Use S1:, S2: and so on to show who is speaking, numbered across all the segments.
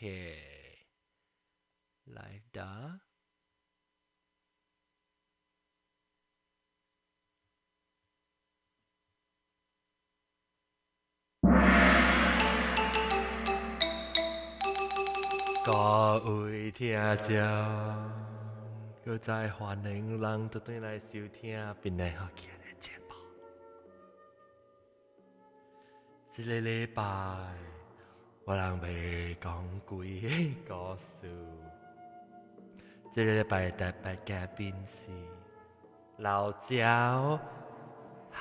S1: ，OK，live 的。各位聽眾，閣再歡迎人倒轉來收聽邊個好聽的節目。這个禮拜我人欲講幾个故事。這个禮拜特別嘉賓是老焦，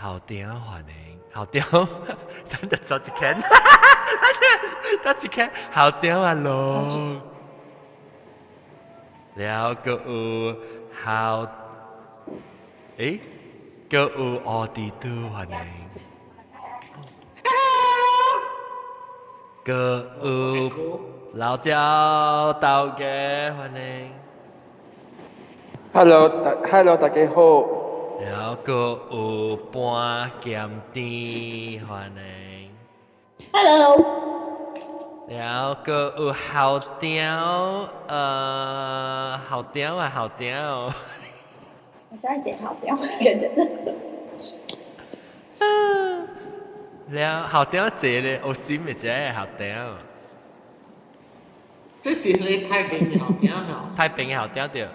S1: 校長歡迎校長，等陣走一間，等一間校長阿龍，了閣有校，欸，閣有奧迪都歡迎，閣有老焦豆家歡迎。
S2: Hello，大家好。
S1: 了閣有半鹹甜歡迎。
S3: Hello。
S1: 了閣有校長，校長啊，校長。
S3: 我真係一個校長，認真。
S1: 了校長坐咧，有心的這个校長。
S4: 這是你太平校長吼？
S1: 太平校長對。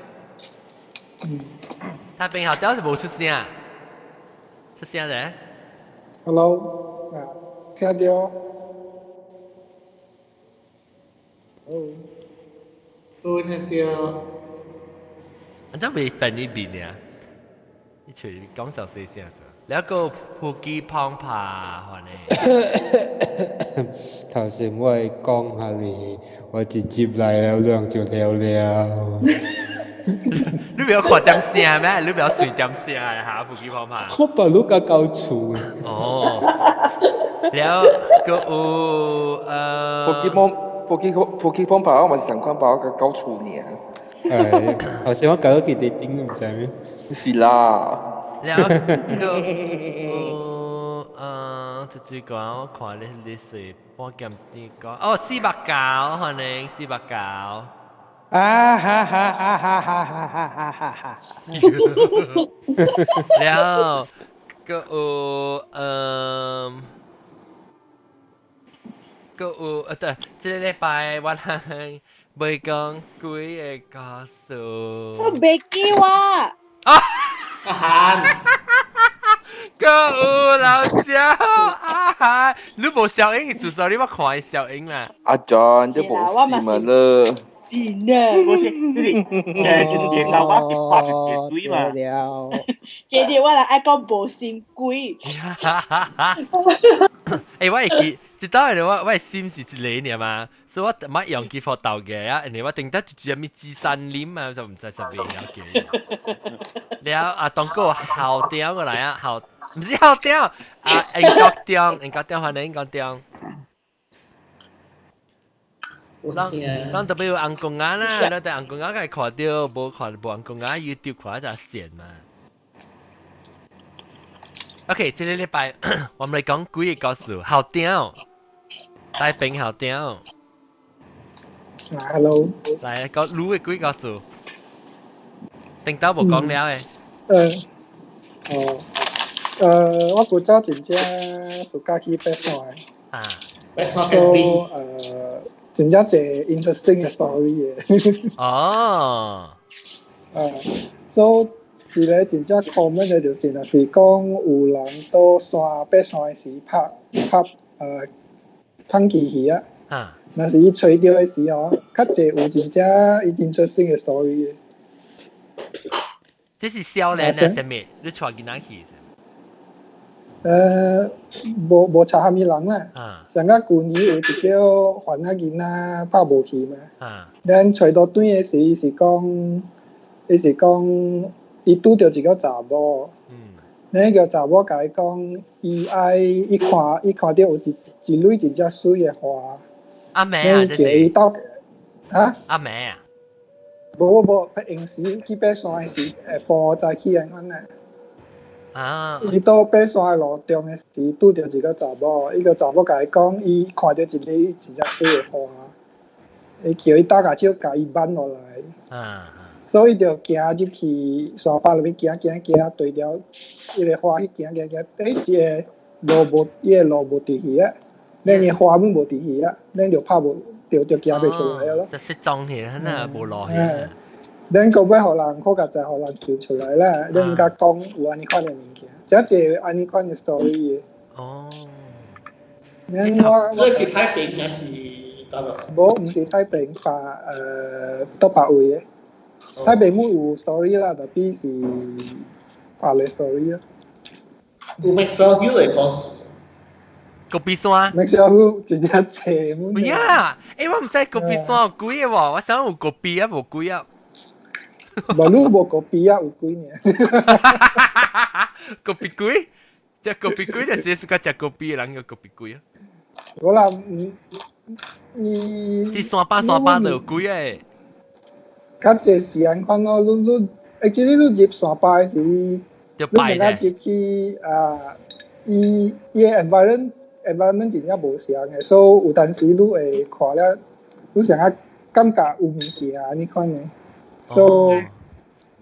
S1: 太平校長是無出聲，出聲咧。
S5: Hello，啊，聽到？哦。
S4: 有聽到。
S1: 按怎袂變你面爾？你揣講小細聲說。了閣普吉胖帕歡迎。
S6: 頭先我會講下你，我直接來了兩就了了。
S1: 你不要看點聲咩？你不要隨點聲嚇，普吉胖帕。
S6: 我把你甲搞錯。
S1: 哦。了閣有
S2: 普吉胖帕，我嘛是同款把我共搞錯爾。
S6: 哎，頭先我搞到佢哋頂都毋知咩。
S2: 是啦。
S1: 了閣有這最講我看你你是半鹹甜講，哦，489，歡迎489。
S7: 啊哈哈哈哈哈哈哈哈哈！
S1: 了，閣有閣有對，這个禮拜我人欲講幾个故事。
S3: 我袂記我。
S1: 啊！
S4: 阿涵，
S1: 閣有老焦阿涵，你無小英，至少你捌看伊小英啦。
S2: 阿 John，這無事嘛了。
S3: 真的，
S8: 我是就是就是夜到我是看著水嘛。
S3: 記得我人愛講無心鬼。
S1: 欸，我會記，一道的我的心是一个爾嘛，所以我捌用記予豆家啊，因為我頂得一隻啥物芝山林啊，就毋知啥物了解。了啊，當個校長過來啊，校，毋是校長，啊，英國長，英國長歡迎英國長。咱咱特別有紅公仔啦，咱佇紅公仔該看著，無看無紅公仔 YouTube 看才線嘛。OK，這个禮拜我們來講幾个故事，校長，大平校長。
S5: Hello。
S1: 來講你的幾个故事，頂頭無講了的。
S5: 哦，我古早真正暑假去爬山。
S1: 啊。
S4: 爬山跟邊？
S5: 真正濟 interesting 的 story 的。
S1: 哦。
S5: 所以一个真正 common 的就是，若是講有人倒山爬山的時拍拍空氣魚啊。若是伊揣著的時吼，較濟有真正 interesting 的 story 的。
S1: 這是少年的啥物？你帶囡仔去？
S5: 無查蝦米人啦。上個舊年有一個番仔囡仔拍無去嘛。咱揣到轉的時，伊是講，伊是講，伊拄著一個查某。那個查某共伊講，伊愛伊看伊看著有一一蕊真正媠的花。
S1: 阿妹啊，這是。
S5: 啊？
S1: 阿妹啊？
S5: 無無無，平時去爬山的時，下晡早起按款啊。
S1: 啊！
S5: 伊到爬山的路中的時，拄著一個查某，伊個查某共伊講，伊看著一蕊真正媠的花。伊叫伊打共手共伊挽落來。所以就行入去山坡內面行行行，對著彼个花去行行行，欸，一个路無，伊个路無佇去啊，咱个花阮無佇去啊，咱就拍無，就行袂出來啊咯。
S1: 就失蹤去，那無路去。
S5: 咱閣尾予人好佳哉，予人救出來啦。咱應該講有按呢款的物件，誠濟按呢款的 story 的。
S1: 哦。
S5: 咱我
S4: 這是太平還是佗落？
S5: 無，毋是太平，別佗別位的。太平阮有 story 啦，tapi 是別个 story 啊。
S4: 有 Maxwell Hill 的故事。
S1: 戈壁山。
S5: Maxwell Hill 真正濟。
S1: 有影，欸，我毋知戈壁山有鬼的無，我想有戈壁啊，無鬼啊。
S5: 無，你無戈壁啊，有鬼爾。
S1: 戈壁鬼，這戈壁鬼就是個食戈壁的人叫戈壁鬼啊。
S5: 我啦，毋，伊
S1: 是山巴山巴就有鬼的。
S5: 較濟是按款咯，你你，actually 你入山巴的時，你
S1: 就
S5: 先入去啊，伊伊的 environment 真正無相的，所以有當時你會看了，你成個感覺有物件按呢款的，所以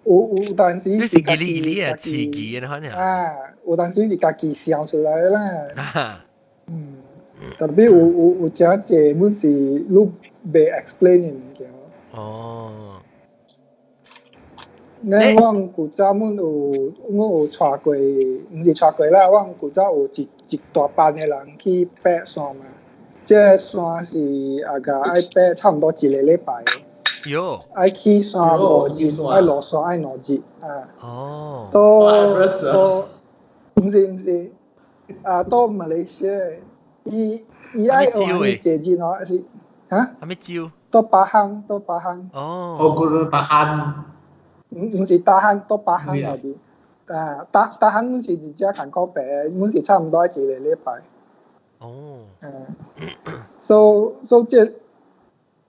S5: 有當時
S1: 你是記哩記哩啊，刺激的款
S5: 啊，有當時是家己想出來啦。嗯，特別有誠濟阮是你袂 explain 的物件。
S1: 哦。
S5: 咱我古早阮有阮有帶過，毋是帶過啦，我古早有一一大班的人去爬山嘛。這個山是啊個愛爬差毋多一个禮拜。
S1: 喲。
S5: 愛去山5日，愛落山愛2日啊。
S1: 哦。
S5: 都都，毋是毋是，啊，到馬來西亞，伊伊愛學啥物節日哦，是哈？
S1: 啥物州？
S5: 到巴漢，到巴漢。
S1: 哦。
S4: 哦，古巴漢。
S5: 毋是打漢，到巴漢內面。啊，打打漢阮是真正艱苦爬，阮是差毋多愛一个禮拜。
S1: 哦。
S5: 嗯。所以所以這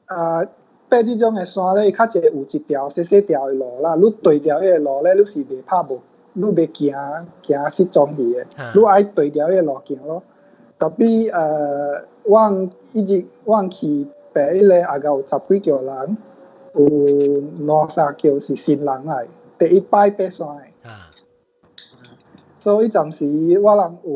S5: 啊，爬這種的山咧，伊較濟有一條細細條的路啦。你對著彼个路咧，你是袂拍無，你袂行行失蹤去的。你愛對著彼个路行咯。特別我一日我去爬彼个，也有十幾個人。有兩三叫是新人來，第一擺爬山的。
S1: 啊。
S5: 所以暫時我人有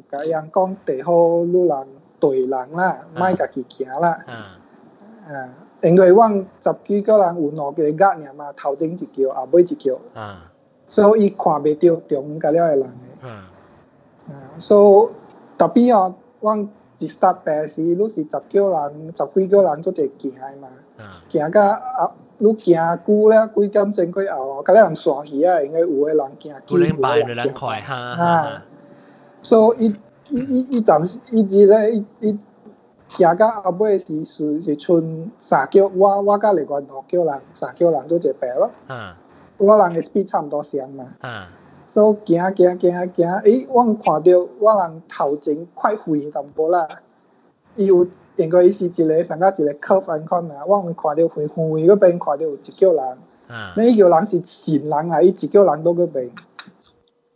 S5: 共伊人講，最好你人對人啦，莫家己行啦。啊。因為阮十幾個人有兩個額爾嘛，頭前一轎，後尾一轎。
S1: 啊。
S5: 所以伊看袂著中間了的人的。
S1: 啊。
S5: 啊，所以特別哦，阮一 start 爬時，你是十幾人、十幾個人做齊行的嘛。行到啊，你行久了幾點鐘過後，甲了人散去啊，因為有的人行久，有的人行
S1: 快哈。
S5: 啊，所以伊伊伊伊暫時伊日咧，伊伊行到後尾是是是賰三轎，我我佮另外兩轎人，三轎人做一爬咯。我人的 speed 差毋多相嘛。所以行行行行，欸，我看著我人頭前快遠淡薄啦，伊有。因為伊是一個像甲一個 curve 按款嘛，我有看著遠遠嗰邊看著有一轎人，那一轎人是神人啊，伊一轎人倒嗰邊。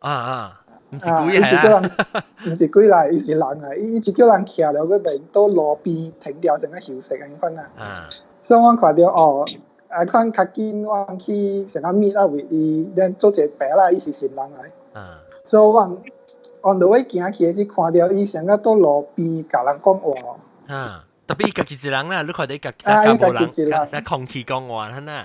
S1: 啊啊，毋是鬼來啊！
S5: 毋是鬼來，伊是人啊！伊一轎人徛了嗰邊，倒路邊停了成個休息按款啊。所以我看著哦，按款較緊，我去成個 meet up with 伊，咱做一個爬啦，伊是神人來。所以我 on the way 行去時，看著伊成個倒路邊共人講話。
S1: 啊！特別伊家己一人啦，你看著伊家己
S5: 啊，伊
S1: 無人，
S5: 家己一人
S1: 在空氣講話，哈呐。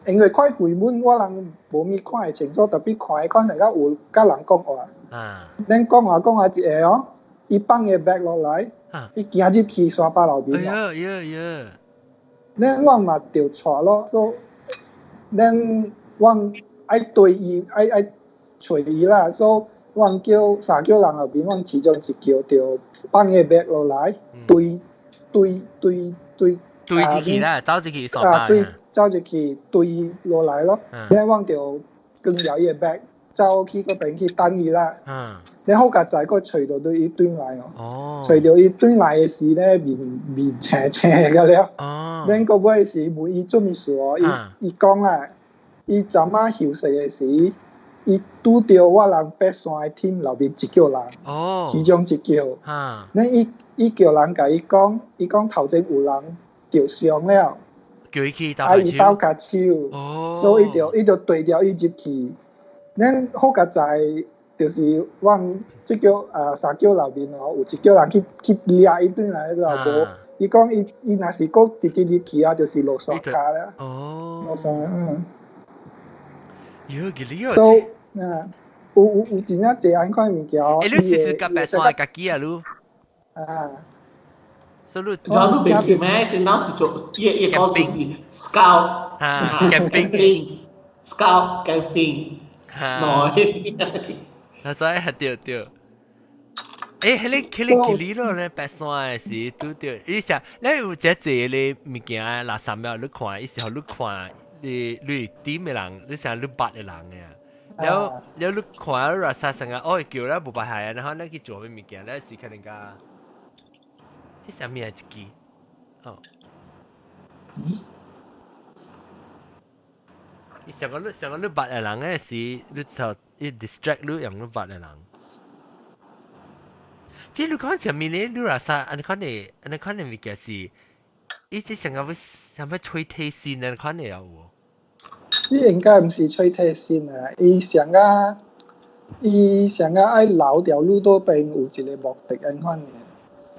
S5: 因為快遠阮我人無物看會清楚，特別看彼款成個有佮人講話。
S1: 啊！
S5: 咱講話講話一個哦，伊放伊 bag 落來，伊行入去山坡內面。
S1: 哎呀呀呀！
S5: 咱我嘛著帶咯，所以咱我愛對伊愛愛揣伊啦，所以我叫三叫人後邊，我其中一叫著放伊 bag 落來，對對對對。
S1: 對入去啦，走入去山
S5: 啊，對，走入去對落來咯。然後我就跟牢伊个 bag 走去嗰邊去等伊啦。你好佳哉，閣揣著對伊轉來哦。
S1: 哦。
S5: 揣著伊轉來的時咧，面面青青個了。
S1: 哦。
S5: 恁閣尾時問伊做物事哦，伊伊講啦，伊昨晚休息的時，伊拄著我人爬山的 team 內面一叫人。
S1: 哦。
S5: 其中一叫。
S1: 啊。
S5: 恁伊伊叫人共伊講，伊講頭前有人。著傷了，
S1: 叫伊去鬥
S5: 啊伊鬥跤手，所以伊就對著伊入去。咱好佳哉，就是阮這叫啊三叫內面哦，有一叫人去掠伊轉來了無？伊講伊若是閣直直入去啊，就是落山跤了。落山嗯。
S1: 喲，幾厲害！
S5: 所以啊，有真正濟按款物件。
S1: 欸，你試試共白山家己啊，你？
S5: 啊。
S1: 所以你。
S4: 你袂去咩？電腦是做伊伊講是 scout
S1: 哈，camping
S4: scout camping。
S1: 哈。那所以係對對。欸，彼個距離咯咧，白山的時拄著，伊想你有這濟个物件垃圾了，你看，伊是予你看，你點的人，你想你捌的人的。了了你看垃圾成個哦叫了無捌係啊，然後你去做咩物件，你是可能較，這啥物啊一支？哦。伊想講你捌的人的時，你就伊 distract 你用你捌的人。這你講啥物咧？你垃圾按呢款的，按呢款的物件是，伊這成個欲啥物吹提神按呢款的有無？
S5: 伊應該毋是吹提神啊，伊上個愛留著你倒邊有一個目的按款的。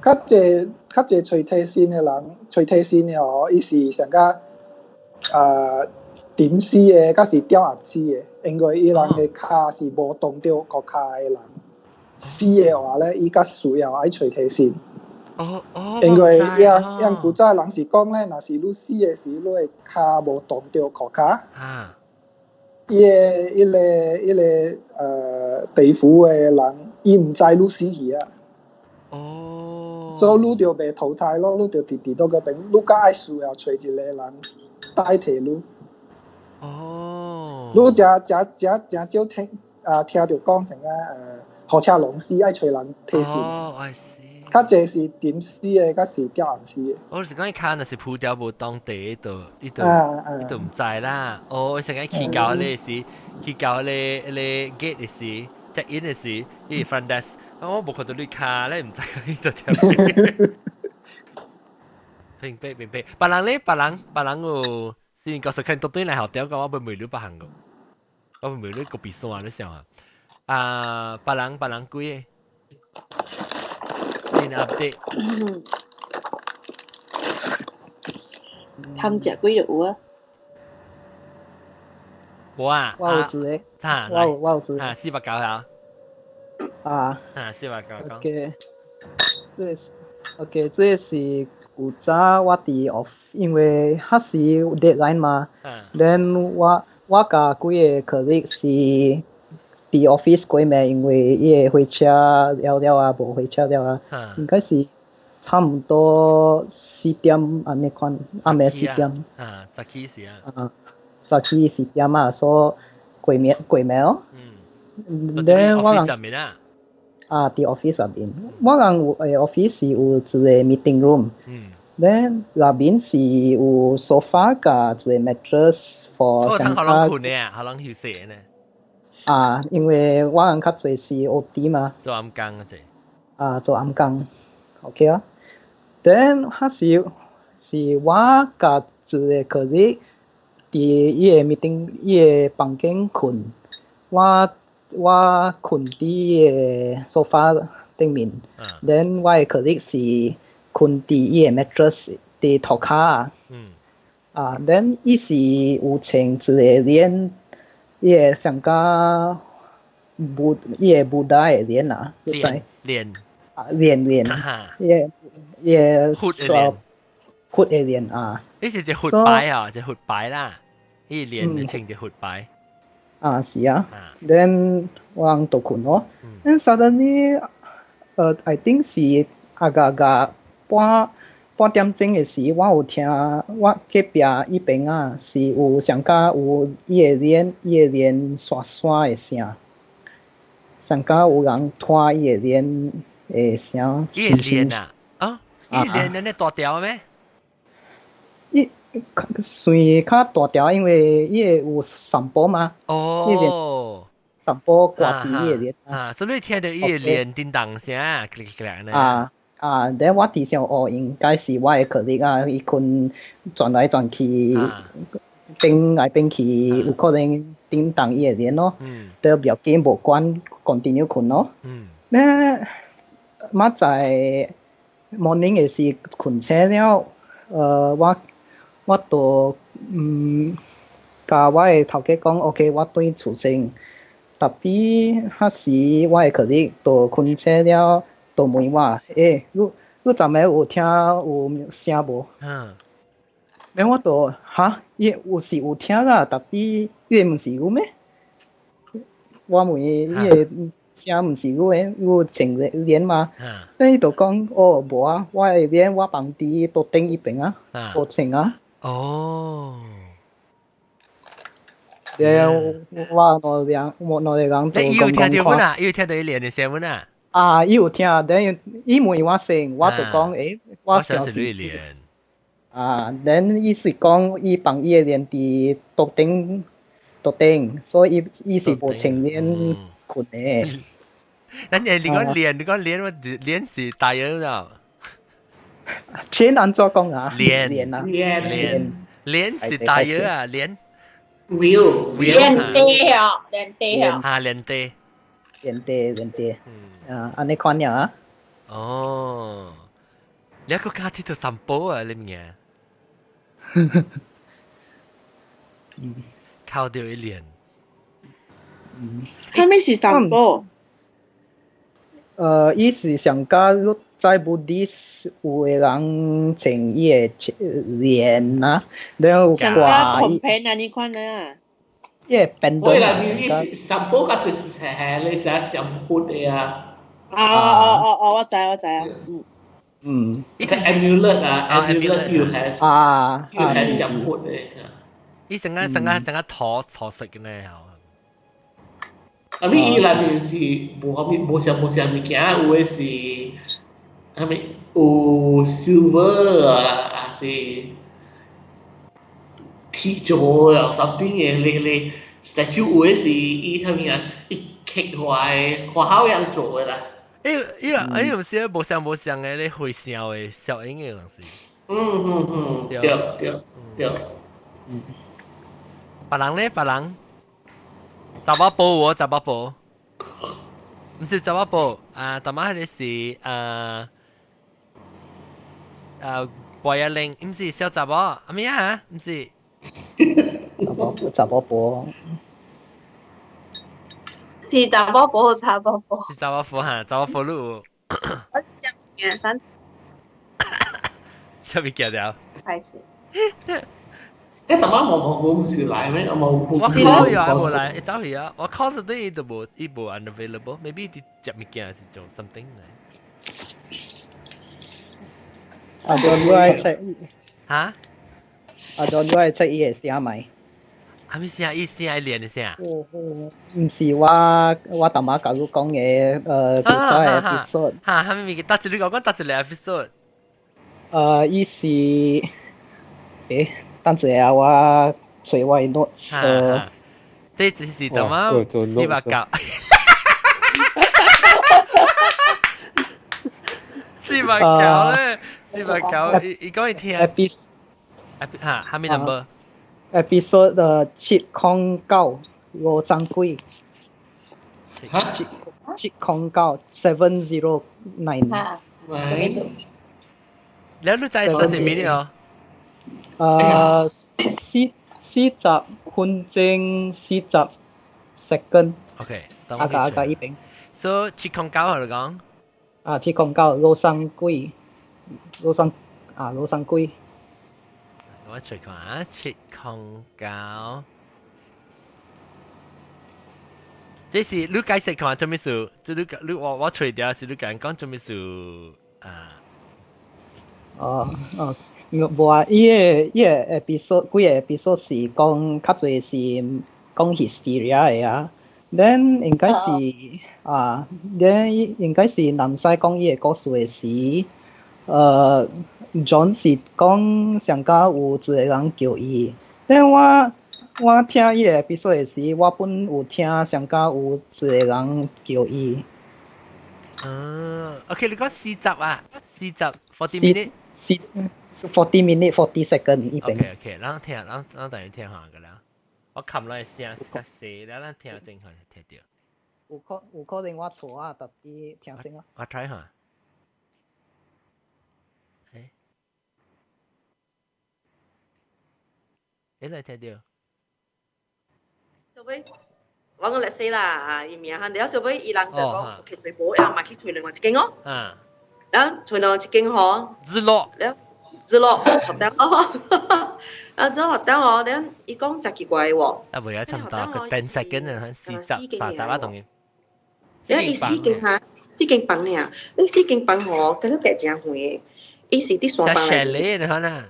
S5: 較濟較濟吹提神的人，吹提神的哦，伊是上個啊點死的，抑是吊鴨死的，因為伊人的跤是無動著國跤的人。死的話咧，伊較需要愛揣提神。因為因古早人是講咧，若是你死的時，你的跤無動著褲跤。伊个伊个伊个地府的人，伊毋知你死去啊。所以你就袂淘汰咯，你就直直倒閣邊，你較愛需要揣一個人代替你。你誠誠誠誠少聽啊，聽著講成啊火車龍死愛揣人替死。
S1: 哦，I see。
S5: 較濟是點死的，較是吊紅死的。
S1: 我是講伊跤若是鋪掉無當地，伊就毋知啦。哦，成日去到彼個時，去到彼個 gate 的時，check in 的時，伊 front desk，我無看到你跤咧，毋知伊就聽。明白明白，別人咧，別人有，先講實看到對來學屌講，我袂問你別項個，我袂問你個比山你想啊？啊，別人幾個？先 update。
S3: 貪食幾就有啊？
S1: 無啊，
S7: 我有一個，我有一個，
S1: 啊，489啊。
S7: 啊。
S1: 啊，489講。
S7: OK，這個是 OK，這個是古早我佇 off，因為彼時有 deadline 嘛，then 我佮幾個 colleague 是佇 office 過暝，因為伊个火車了了啊，無火車了啊，應該是差毋多4點按呢款，暗暝4點。
S1: 啊，早起時啊。
S7: 啊，早起4點啊，所以過暝過暝咯。
S1: then 我人上面啊。
S7: 啊，佇 office 內面，我人有office 是有一個 meeting room。then 內面是有 sofa 佮一個 mattress for
S1: 哦，通予人睏的啊，予人休息的呢。
S7: 啊，因為我人較濟是 OT 嘛。
S1: 做暗工嗰隻。
S7: 啊，做暗工，OK 啊。then 彼時是我佮一個 colleague 佇伊個 meeting 伊個房間睏，我睏佇伊個 sofa 頂面，then 我的 colleague 是睏佇伊個 mattress 佇塗跤啊。啊，then 伊是有穿一個鏈，伊個上加布，伊個布袋的鏈啊，你知？
S1: 鏈。
S7: 啊，鏈鏈，伊個伊個
S1: 佛的鏈，
S7: 佛的鏈啊。
S1: 呢是隻佛牌啊，隻佛牌啦，伊鏈就穿隻佛牌。
S7: 啊，是啊。then 我人就睏咯。then suddenly，I think 是啊個個半點鐘的時，我有聽我隔壁彼邊啊，是有上加有伊的鏈，伊的鏈刷刷的聲，上加有人拖伊的鏈的聲。
S1: 伊的鏈啊？啊？伊的鏈按呢大條咩？
S7: 伊算較大條，因為伊會有散步嘛。散步掛佇伊的鏈。
S1: 啊，所以你聽著伊的鏈叮當聲，咔咔咔呢。
S7: 啊。啊，then 我佇想哦，應該是我的 colleague 啊，伊睏轉來轉去，變來變去，有可能叮當伊的簾咯。都不要緊，無管，continue 睏咯。咩？明仔 morning 的時睏醒了，我就共我的頭家講，OK，我轉厝先。tapi 彼時我的 colleague 就睏醒了，就問我，你昨暝有聽有聲無？then 我就哈，伊有是有聽啦，tapi 伊個毋是有咩？我問伊，伊個聲毋是有的，有穿簾嗎？then 伊就講，哦，無啊，我的簾我放佇桌頂彼邊啊，無穿啊。然後我兩個人就
S1: 伊有聽到阮啊？伊有聽到伊簾的聲阮啊？
S7: 啊，伊有聽，then 伊問我先，我就講，我
S1: 想是你簾。
S7: 啊，then 伊是講伊放伊的簾佇桌頂，所以伊是無穿簾睏的。
S1: 咱你講簾，你講簾，我簾是大約啦。
S7: 錢按怎講啊？
S1: 簾
S7: 簾啊，
S1: 簾簾是大約啊，簾。
S4: wheel
S9: 連地啊，連地啊。
S1: 哈，連地。
S7: 連地連地。啊，按呢款爾啊。
S1: 哦，你一個家鐵度散步啊，你物件？靠掉一臉。
S3: 啥物是散步？
S7: 伊是上加你知 Buddhist 有的人穿伊的簾啊，然後
S3: 上加
S7: 掛
S3: compare 啊，呢款啊。
S7: 伊個pendant
S4: 我啦，你是散步較濟是係你寫上佛的啊。
S3: 啊哦哦哦，我知我知啊，嗯。
S4: 伊個 amulet 啊，amulet 又係又係上佛的。
S1: 伊成個塗色嘅呢，
S4: 啊，咪伊內面是無啥物無啥物件，有的是啥物有 silver 啊，還是鐵做啊，something 的，你 statue 有的是伊啥物啊，伊刻出來看好樣做的啦。
S1: 伊伊伊毋是無相無相的，咧會笑的小影的東西。
S4: 嗯嗯嗯，對對對。
S1: 別人咧，別人，查某婆我查某婆，毋是查某婆啊，淡仔彼个是博一玲，毋是小查某，阿咩啊？毋是。
S7: 查某婆。
S9: 是查某婆，查某婆。
S1: 是查某婆哈，查某婆你有。
S9: 我食物件，咱。
S1: 食物件了。
S9: 開始。
S4: 淡仔毛毛我毋是來咩？冇
S1: 我 call 伊啊，無來，伊走去啊。我 call 到對伊都無，伊無 unavailable，maybe 佇食物件還是做 something 來。
S7: 啊，就你愛 check。
S1: 哈？
S7: 啊，就你愛 check 伊的聲未？
S1: 啥物聲？伊聲伊練的聲？
S7: 毋是我，我淡仔共你講的，舊早的 episode。
S1: 哈，啥物物件？搭一你講講搭一个 episode。
S7: 伊是，等一下我揣我的 notes。
S1: 這就是淡仔489。489咧，489，伊講伊聽。
S7: episode。
S1: 哈，啥物 number？
S7: episode 709五三幾。
S4: 哈？709
S7: 709。
S9: 哈。
S1: 你你知多少 minute 哦？40
S7: 分鐘40 second。
S1: OK，
S7: 阿個阿個依邊。
S1: 所以709係你講？
S7: 啊，709老三幾，老三啊老三幾。
S1: 我隨看啊，709。這是你解釋看做咩事？這你我隨掉是你講講做咩事啊？
S7: 哦哦。無啊，伊個 episode 幾個 episode 是講較濟是講 hysteria 的啊，then 應該是啊，then 應該是南西講伊個故事的時，John 是講上加有一個人叫伊，then 我聽伊個 episode 的時，我本有聽上加有一個人叫伊。
S1: 啊，OK，你講四集啊， 40 40 minute。
S7: 四 40 minute 40 second 呢邊。
S1: OK OK，咱聽，咱咱等於聽下個啦。我冚落去聲較細，咱咱聽正確聽到。
S7: 有可能我錯啊，特別聽聲啊。
S1: 我 try 下。誒，來聽到。
S10: 小尾，我講嚟死啦，伊名哈，了小尾伊人就講去吹無，嘛去吹另外一間哦。然後吹另外一間吼。
S1: 日落。
S10: 了日落學得哦，啊，這學得哦，了伊講真奇怪喎。
S1: 啊，未啊，差唔多個 10 second 啊，40、30啊，當然。
S10: 了伊四間哈，四間房爾，你四間房吼，敢若隔真遠，伊是佇山房內。
S1: 咧，你看啊。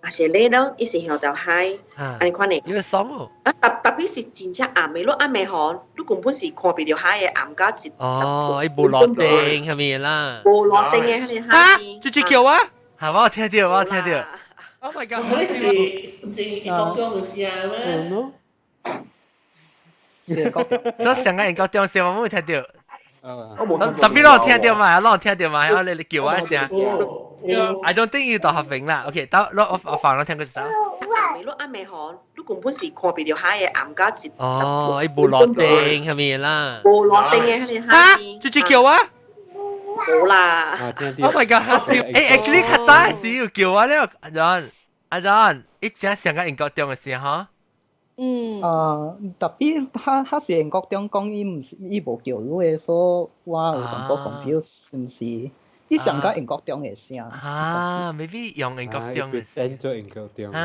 S10: 啊是咧，了伊是向條海，按呢款的。
S1: 因為爽哦。
S10: 啊，特特別是真正暗的，你暗的吼，你根本是看袂著海的暗甲一。
S1: 哦，伊無落燈係咪啦？
S10: 無落燈的彼个海邊。
S1: 這隻叫啊？係我聽到，我聽到。Oh my god！
S4: 可能是毋是伊講中的聲咩？
S1: 所以上個人講中聲，我冇聽到。特別我聽到嘛，我聽到嘛，我你叫我一聲。I don't think 要到學平啦。OK，到我我放我聽佢一首。
S10: 暗你暗暝吼，你根本是看袂著海的暗甲一。
S1: 哦，伊無落燈係咪啦？
S10: 無落燈的彼个海邊。
S1: 這隻叫啊？
S10: 無啦。
S1: Oh my god！嚇死！誒，actually 較早時有叫我了，阿 John，阿 John，伊正上個英國中的聲吼。
S3: 嗯。
S7: 啊，特別他他是英國中講，伊毋是伊無叫你的，所以我有淡薄 confuse，毋是？伊上個英國中的聲。
S1: 啊，maybe 用英國中的
S6: 聲。做英國中。
S1: 啊，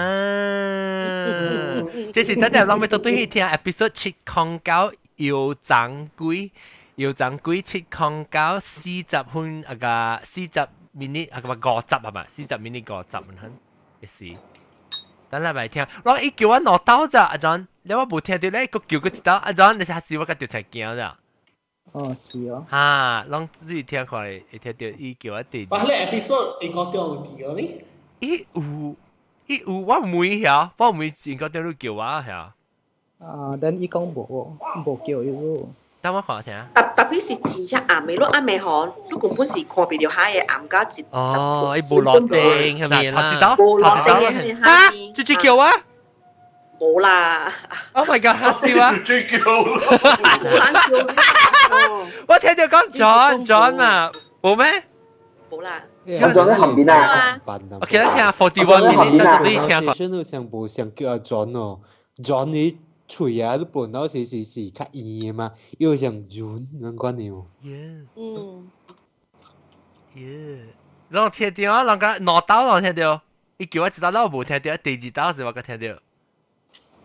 S1: 這是等陣咱欲倒轉去聽 episode 709油髒鬼，油髒鬼70940分啊個40 minute 啊個50係嘛？40 minute 50分，也是。等下來聽，我伊叫我兩刀咋，阿 John，你我無聽到咧，閣叫閣一刀，阿 John，你下次我閣就才驚咋。
S7: 哦，是哦。
S1: 哈，攏注意聽看會聽到伊叫我第。
S4: 把彼 episode 英國中有佇個呢？
S1: 伊有，伊有，我問遐，我問英國中你叫我遐。
S7: 啊，等伊講無，無叫伊咯。
S1: 等我看聽。
S10: 特特別是真正暗的，你暗暝吼，你根本是看袂著海的暗甲一。
S1: 哦，伊無落燈係咪啦？
S10: 無落燈的彼个海邊。
S1: 這隻叫啊？
S10: 無啦。
S1: Oh my god！嚇死我！
S8: 這叫。
S1: 我聽到講 John John 啊，無咩？
S10: 無啦。
S2: 阿 John 喺後邊啊。
S1: OK，咱聽 41 minutes，咱就聽。
S6: 先都上無上叫阿 John 哦，John 你喙啊，你本來是是是較圓的嘛，又像潤，能關你無？
S3: 嗯。
S1: 耶！攏聽到啊，人家兩刀攏聽到，伊叫我一刀，我無聽到，第二刀是我閣聽到。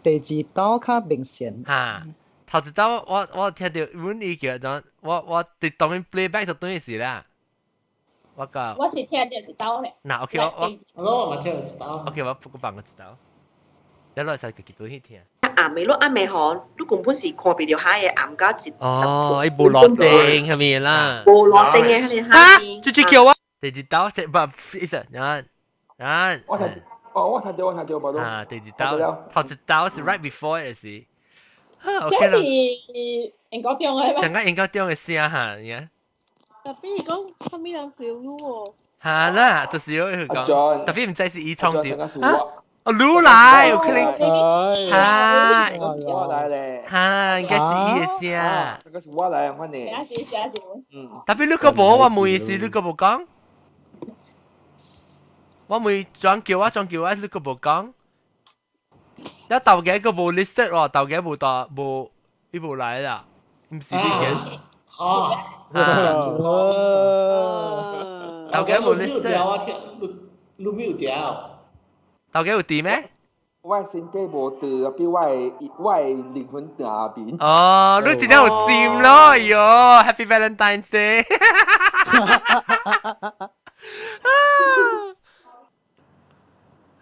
S7: 第二刀較明顯。
S1: 哈，頭一刀我我聽到，阮伊叫陣，我我佇當面 playback 就等於是啦。我個。
S9: 我是聽到一刀咧。
S1: 嗱，OK，我
S4: 我。我嘛聽到一刀。
S1: OK，我不放個一刀。你落使家己轉去聽。
S10: 暗暝你暗暝吼，你根本是看袂著海的暗甲一。
S1: 哦，伊無落燈係咪啦？
S10: 無落燈的彼个海邊。
S1: 這隻叫啊！第二刀，不，意思，啊啊。
S2: 我聽，哦，我聽到，我聽到，無
S1: 啊，第二刀，頭一刀是 right before 的是。OK
S9: 這是英國中的嗎？
S1: 上個英國中的聲哈，你看。
S3: 特別講啥物人叫你喎？
S1: 哈啦，就是有佢講，特別毋知是伊創掉。哦，你來，有可能哈，
S2: 我來咧，
S1: 哈，應該是伊的聲。
S2: 這個是我來，反正。
S1: 嗯。特別你閣無，我問是你閣無講。我問轉叫我轉叫我，你閣無講。一頭家閣無 listed 喎，頭家無到無，伊無來啦，毋是你嘅。
S4: 好。
S1: 頭家無 listed。
S4: 你沒有掉。
S1: 頭家有佇咩？
S2: 我身體無佇，比我的我的靈魂佇那邊。
S1: 哦，你真正有心咯，哎喲，Happy Valentine's Day！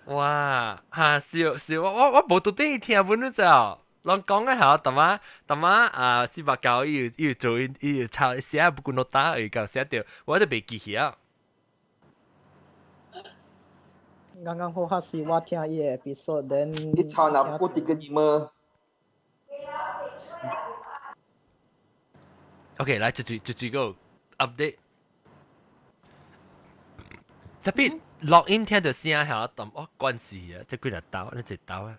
S1: 哇，哈，是是，我我我無拄對聽本你知哦。攏講嘅係，淡仔淡仔啊，489伊有伊有做伊伊有抄寫不過 nota 伊有寫著，我都袂記起啊。
S7: 剛剛好，是我聽伊的 episode，then
S2: 你抄那不滴個你麼
S1: ？OK，來，這這這這個 update。特別錄音聽到聲係我我關事啊，這幾日兜，你一兜啊。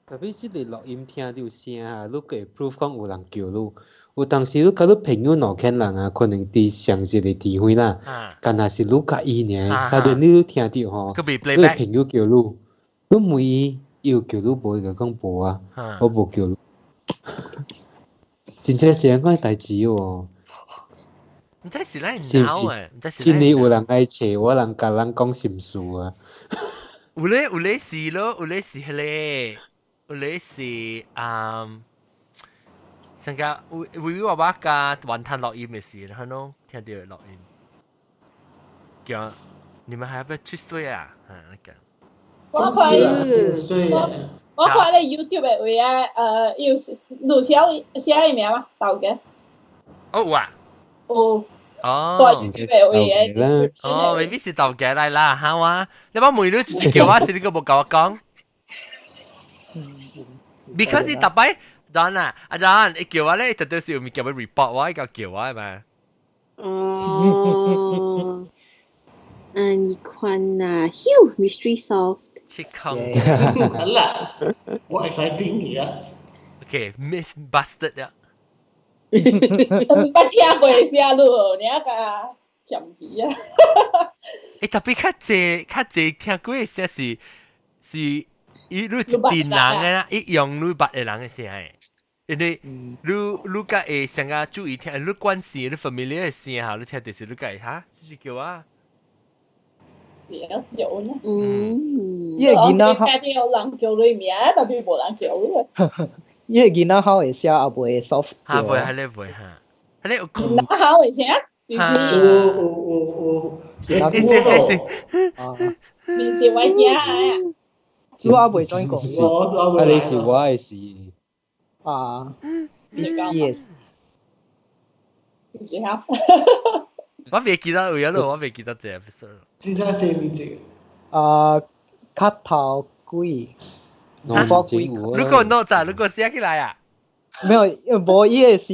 S6: 特別這個錄音聽到聲啊，你會 proof 講有人叫你。有當時你佮你朋友兩個人啊，可能佇上一個地方啦，敢若是你佮伊爾，啥陣你聽到吼，你朋友叫你，你問伊，伊有叫你無？伊就講無啊，我無叫你。真正是按款代誌哦。
S1: 毋知是咱腦誒，毋知是
S6: 真的有人愛揣我，人共人講心事啊。
S1: 有咧有咧是咯，有咧是彼個，有咧是啊。上個有微微我爸甲雲吞錄音的時，然後攏聽到錄音，叫你們還要不要出水啊？啊，那個。
S9: 我看我看咧 YouTube 的位啊，有錄寫寫伊名嗎？豆家。
S1: 哦有啊。
S9: 有。
S1: 哦。
S9: 對 YouTube 的位的。
S1: 哦，未必是豆家來啦，哈我，你把問你直叫我，是你閣無共我講。Because 伊逐擺。John 啊，阿 John，伊叫我咧，特別是有物件欲 report 我，伊共叫我嘛。
S11: 哦，啊，你看啊，Phew, mystery solved。
S1: 七空。
S4: 好啦，我 exciting 啊。
S1: Okay, myth busted 啊。
S9: 毋捌聽過聲咯，你啊個嫌棄啊。
S1: 欸，特別較濟較濟聽過的聲是是伊你一陣人的啦，伊用你捌的人的聲的。因為你你較會上較注意聽，你慣勢你 familiar 的聲哈，你聽就是你較會哈，這是叫我。
S9: 有有呢。
S11: 嗯。
S7: 伊個囡仔
S9: 家己有人叫你名，特別無人叫你。
S7: 伊個囡仔口會寫也袂 soft。
S1: 哈袂，係咧袂哈，係咧有。
S9: 囡仔口會寫？
S4: 有有有有。
S1: 你是你是。
S9: 面是我家的。
S7: 我也袂轉過。
S6: 啊，你是我的是。
S7: 啊。Yes。
S9: 就是哈。
S1: 我袂記得有咯，我袂記得這 episode。
S4: 真正這呢這
S7: 個。啊，磕頭鬼。
S1: 如果 note 咋？如果寫起來啊？
S7: 沒有，無伊個是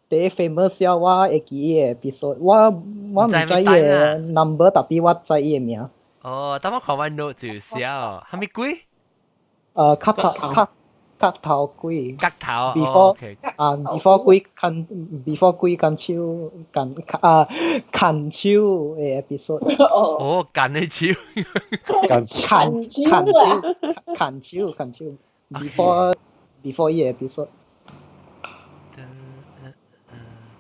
S7: 第一 famous 我會記伊個 episode，我毋知伊個 number，特別我知伊個名。
S1: 哦，等我看我 note 就寫哦，啥物鬼？
S7: 磕頭磕磕頭鬼。
S1: 磕頭。
S7: Before 啊，before 鬼牽，before 鬼牽手，牽啊牽手的 episode。
S1: 哦，牽的手。
S6: 牽
S7: 牽手牽手牽手，before before 伊個 episode。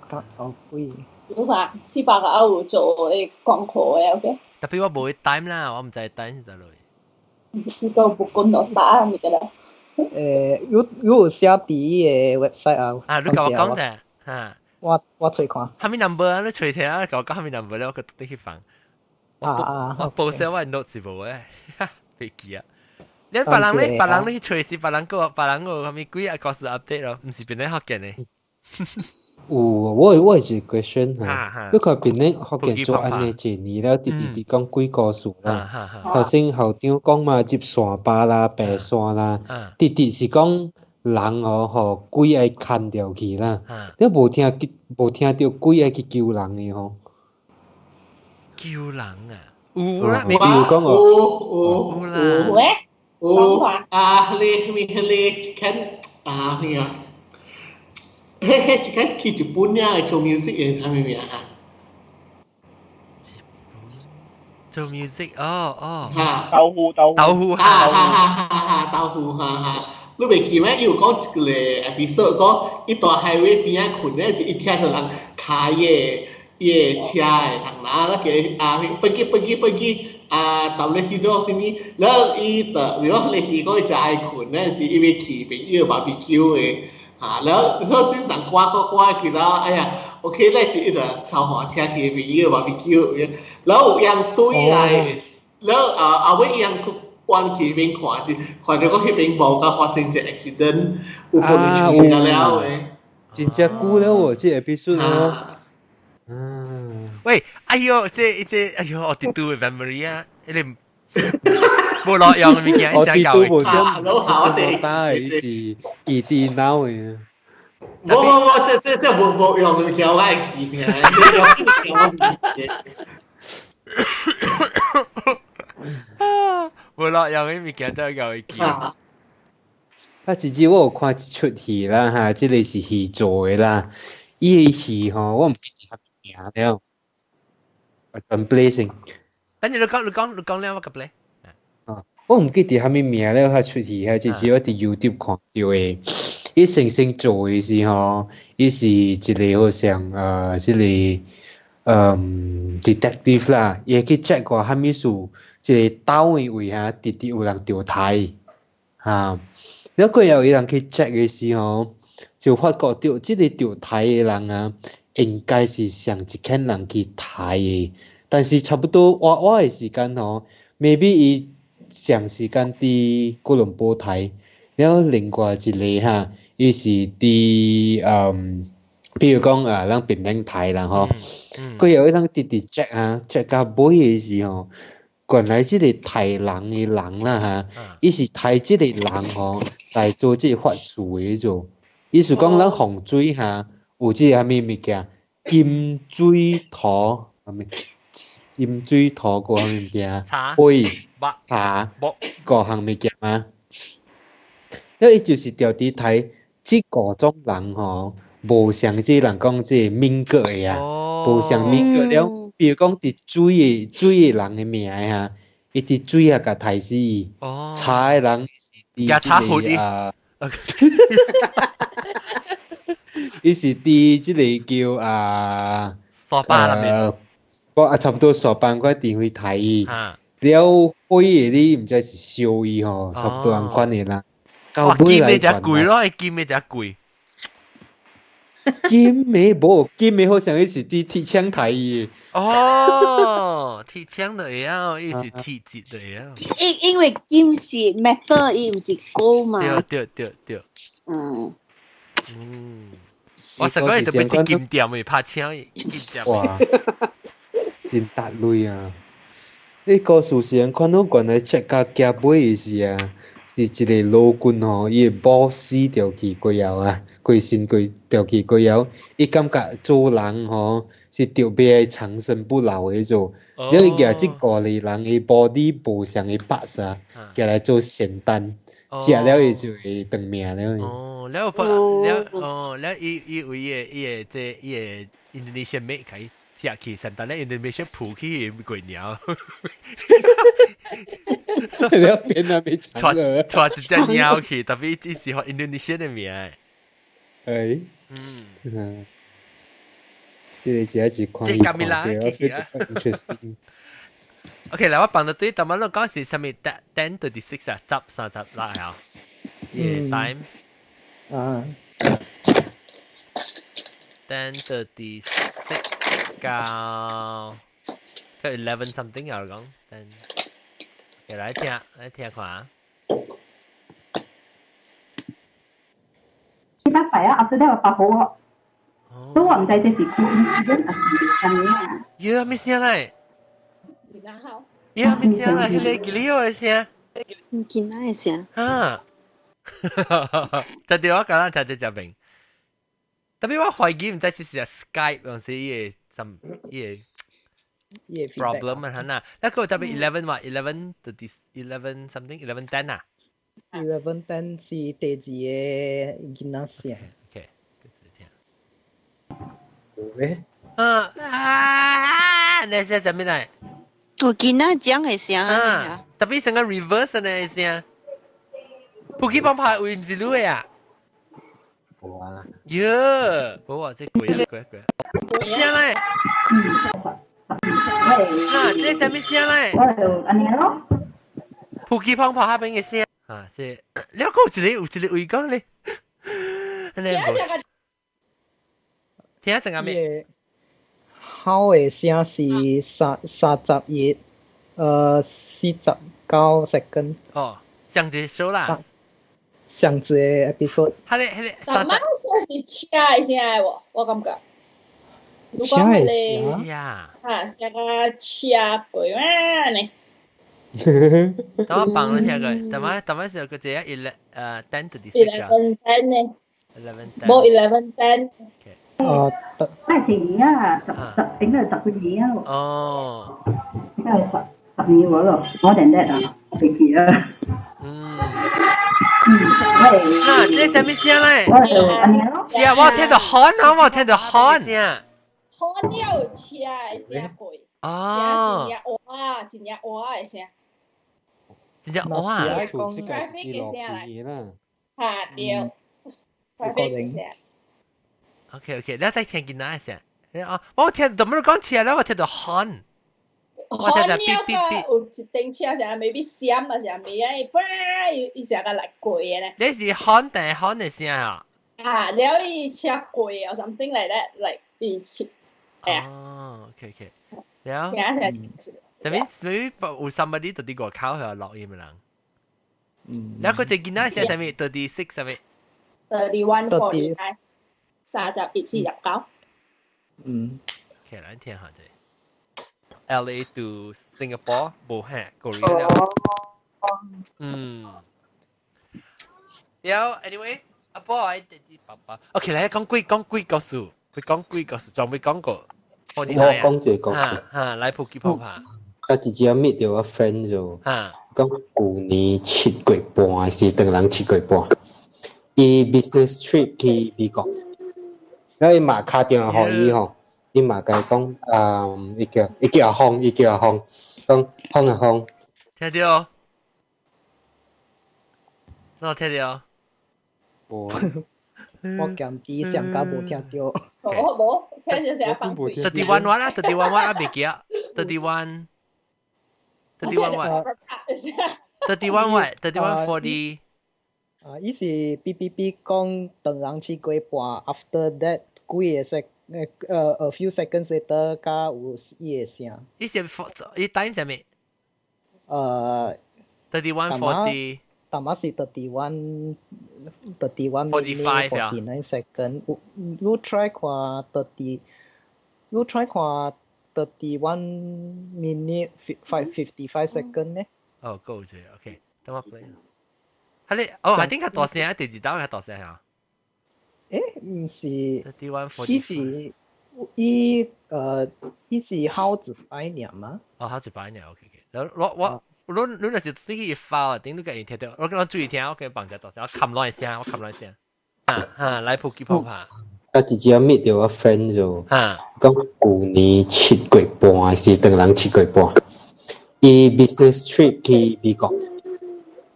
S7: 磕頭鬼。
S9: 有看四百個有做的功課的，OK。
S1: 特別我無去 time 啦，我毋知 time 是佗落。
S9: 你都無管落答物個啦。
S7: 有有寫佇伊個 website 啊。
S1: 啊，你共我講者，哈。
S7: 我揣看。
S1: 啥物 number 啊？你揣聽啊？共我講啥物 number 咧？我閣特去放。
S7: 啊啊！
S1: 我報寫我 note 是無誒，袂記啊。你別人咧，別人你去揣是別人個，別人個啥物鬼啊？故事 update 咯，毋是變咧福建的。
S6: 有，我有一個 question 哈，你看檳城福建做按呢一年了，直直直講鬼故事啦。頭先校長講嘛，入山巴啦、白山啦，直直是講人哦，予鬼愛牽著去啦。你無聽無聽著鬼愛去救人的吼？
S1: 救人啊？有啦，
S6: 有講哦，
S4: 有
S1: 有啦，
S9: 有誒，
S4: 有啊，你你你看啊咩啊？嘿嘿，一間去日本啊，做 music 嘅，係咪名啊？
S1: 做 music 哦哦，
S4: 嚇
S8: 豆腐豆腐
S1: 豆腐
S4: 哈哈哈哈豆腐哈哈，你袂記咩？伊有講一個 episode 講，伊蹛 highway 邊仔睏咧，是伊聽著人開伊個伊個車的同拿那個啊，飛機飛機飛機啊，搭咧去到啥物？然後伊就，如果你是講伊真愛睏咧，是伊欲去朋友 barbecue 的。啊，然後說先生掛掛掛去了，哎呀，OK，那是伊就超歡車去朋友 barbecue，然後有人對來，然後啊後尾伊人去關去彼邊看是，看著講彼邊無甲發生一個 accident，有可能出了的。
S6: 真正久了喎，這 episode 哦。嗯。
S1: 喂，哎喲，這這，哎喲，我啲都 memory 啊，你無落用的物件，
S6: 我啲都無想，
S4: 老好
S6: 打的是記電腦的。
S4: 無無無，這無用物件我愛記嘅，這用物件我唔記。
S1: 無啦，用嘅物件都會記。
S6: 啊，至少我有看一齣戲啦哈，這個是戲做的啦。伊個戲吼，我毋記得啥名了。我轉 play 先。
S1: 等陣你講了，我個 play。
S6: 啊，我毋記得啥物名了，彼齣戲，至少我佇 YouTube 看著的。伊先先做的是吼，伊是一個好像這個detective 啦，伊會去 check 看啥物事，這個島的位哈，直直有人著刣，哈。了過後，伊人去 check 的時候，就發覺著這個著刣的人啊，應該是上一間人去刣的，但是差不多活活的時間吼，maybe 伊上時間佇哥倫布刣，了另外一個哈，伊是佇比如講啊，咱檳城刣啦吼，過後伊通直直 check 啊，check 到尾的時候。原來這個刣人的人啦哈，伊是刣這個人吼來做這個法事的做。意思講咱風水哈有這個啥物物件，金水土，啥物金水土五項物件，火、茶五項物件嘛。了伊就是著佇刣這五種人吼，無像這人講這個民國的啊，無像民國了。比如講，佇水的人的名哈，伊佇水啊，共刣死伊。茶的人是佇這個啊，伊是佇這個叫啊，我啊差不多沙班我電話刣伊。了火的你毋知是燒伊吼，差不多按款的啦。
S1: 到尾來金的誠貴咯，金的誠貴。
S6: 金的無，金的好像伊是佇鐵槍刣伊。
S1: 哦，鐵槍就會曉，伊是鐵質就會曉。
S11: 因為金是 metal，伊毋是 gold 嘛。
S1: 對對對對。我上個月特別佇金店的拍槍，金店。
S6: 哇！真達類啊！你故事是看到原來 check 到結尾的時啊，是一個老君吼，伊的某死掉去過後啊，過身過掉去過後，伊感覺做人吼是特別長生不老的做，了伊舉這五個人的 body 無相的 parts 啊，舉來做仙丹，食了伊就會長命了。
S1: 哦，了了哦，了伊伊為伊個伊個這伊個 Indonesian mate 開食去，仙丹咧 Indonesian 抱去過鳥。
S6: 你要變啊，變長了。
S1: 帶一隻鳥去，特別伊是學 Indonesian 的名。
S6: 哎。這個是一看伊看到，interesting。
S1: OK，來我放到對，頭先你講是啥物 10:36 啊，10:36啊。Yeah, time。
S7: 啊。
S1: 10:36 到即 11 something 啊，講 ten。來聽，來聽看啊。
S12: 禮拜啊，後尾我發好我，所以我毋知這是 coincidence 還是啥物啊。
S1: 呀，咩聲來？呀，咩聲來？彼個吉利奧的聲。
S11: 囡仔的聲。
S1: 啊！特別我剛剛聽這隻名，特別我懷疑毋知是是 Skype 還是伊個什伊個 problem 啊？哈那個特別 11 話 11 30 11 something 11:10 啊。
S7: 11:10 是第二個囡仔聲。
S1: OK，聽。
S6: 有咩？
S1: 啊啊！那是啥物來？
S11: 有囡仔講的聲
S1: 啊，特別成個 reverse 的聲。普吉幫拍會毋是你的啊？
S6: 無啊。
S1: 喲，無啊，這鬼啊鬼鬼。聲咧？啊，這啥物聲咧？
S12: 我就按呢咯。
S1: 普吉幫拍下邊的聲。啊，這了個有一個有一個位講咧，按呢無。聽成個咩？
S7: 吼的聲是31，49 second。
S1: 哦，上一首啦。
S7: 上一個 episode。
S1: 彼個彼個。
S9: 但係聲是車的聲無？我感覺。如果彼個
S1: 啊，
S9: 聲個車過啊呢。
S1: 等我放你聽過，等下等下時候佢這一 10:36 啊。
S9: 11:10 呢。
S1: 11:10。
S9: 無 11:10。
S7: 哦，
S12: 那是年啊，十十應該係十幾年啊。
S1: 哦。
S12: 應該係十年咗咯，more than that 啊，我未記啊。
S1: 嗯。
S12: 嗯，
S1: 啊，這什麼聲咧？
S12: 我就按呢咯。
S1: 是啊，我聽到喊啊，我聽到喊聲。
S9: 喊了車的聲過。
S1: 哦。
S9: 真正哇，真正哇的聲。
S1: 真正哇。
S6: 厝這個是佇路邊啦。
S9: 嚇對。traffic 的聲。
S1: OK OK，你再聽見哪聲？啊，我聽怎麼講車咧？我聽到喊。我聽到嗶嗶嗶。
S9: 有一頂車聲，maybe 閃啊，啥物啊，伊伊成個來過的咧。
S1: 你是喊定喊的聲啊？
S9: 啊，了伊車過啊，something like that，like 伊車。
S1: 哦，OK OK，了。特別 maybe 有 somebody 到佇外口係錄音的人。嗯。了佢隻囡仔寫啥物？36啥物
S9: ？31:49，31:49。
S7: 嗯。
S1: OK，咱聽下者。LA to Singapore，無嚇，Korea 了。嗯。了，anyway，阿波愛弟弟爸爸。OK，來講鬼講鬼故事，佢講鬼故事，仲未講過。
S6: 我講一個故事。
S1: 嚇，來普及普下。
S6: 我直接 meet 到我 friend 就，講舊年7月半是當人7月半，伊 business trip 去美國，แล้ว伊嘛敲電話予伊吼，伊嘛共伊講，啊，伊叫阿峰，伊叫阿峰，講峰阿峰，
S1: 聽到？我聽到？
S6: 無，
S7: 我鹹機上甲無聽到。
S9: 無無，聽著聲放屁。
S1: 31 what 啊？31 what 啊？未記啊？31。31 what? 31 what? 31:40。
S7: 啊，伊是 B B B 講當人7月半，after that 幾個 sec a few seconds later 才有伊的聲。
S1: 伊是伊 time 啥物？31:40。
S7: 淡仔是 31
S1: 45
S7: 49 second。你 try 看 thirty，你 try 看 31 minute 5:55 second 呢？
S1: 哦，夠啫，OK，等我 play。係你，哦，係點較大聲啊？第二道較大聲啊？
S7: 毋是，
S1: 31:40。
S7: 伊是伊伊是好一擺爾嘛？
S1: 哦，好一擺爾，OK OK。我你你若是自己一發，頂你家己聽到，我我注意聽，我給放只大聲，我冚亂聲，我冚亂聲。啊哈，來普及普下。
S6: 我直接 meet 到我 friend 就，講舊年七月半是當人七月半，伊 business trip 去美國，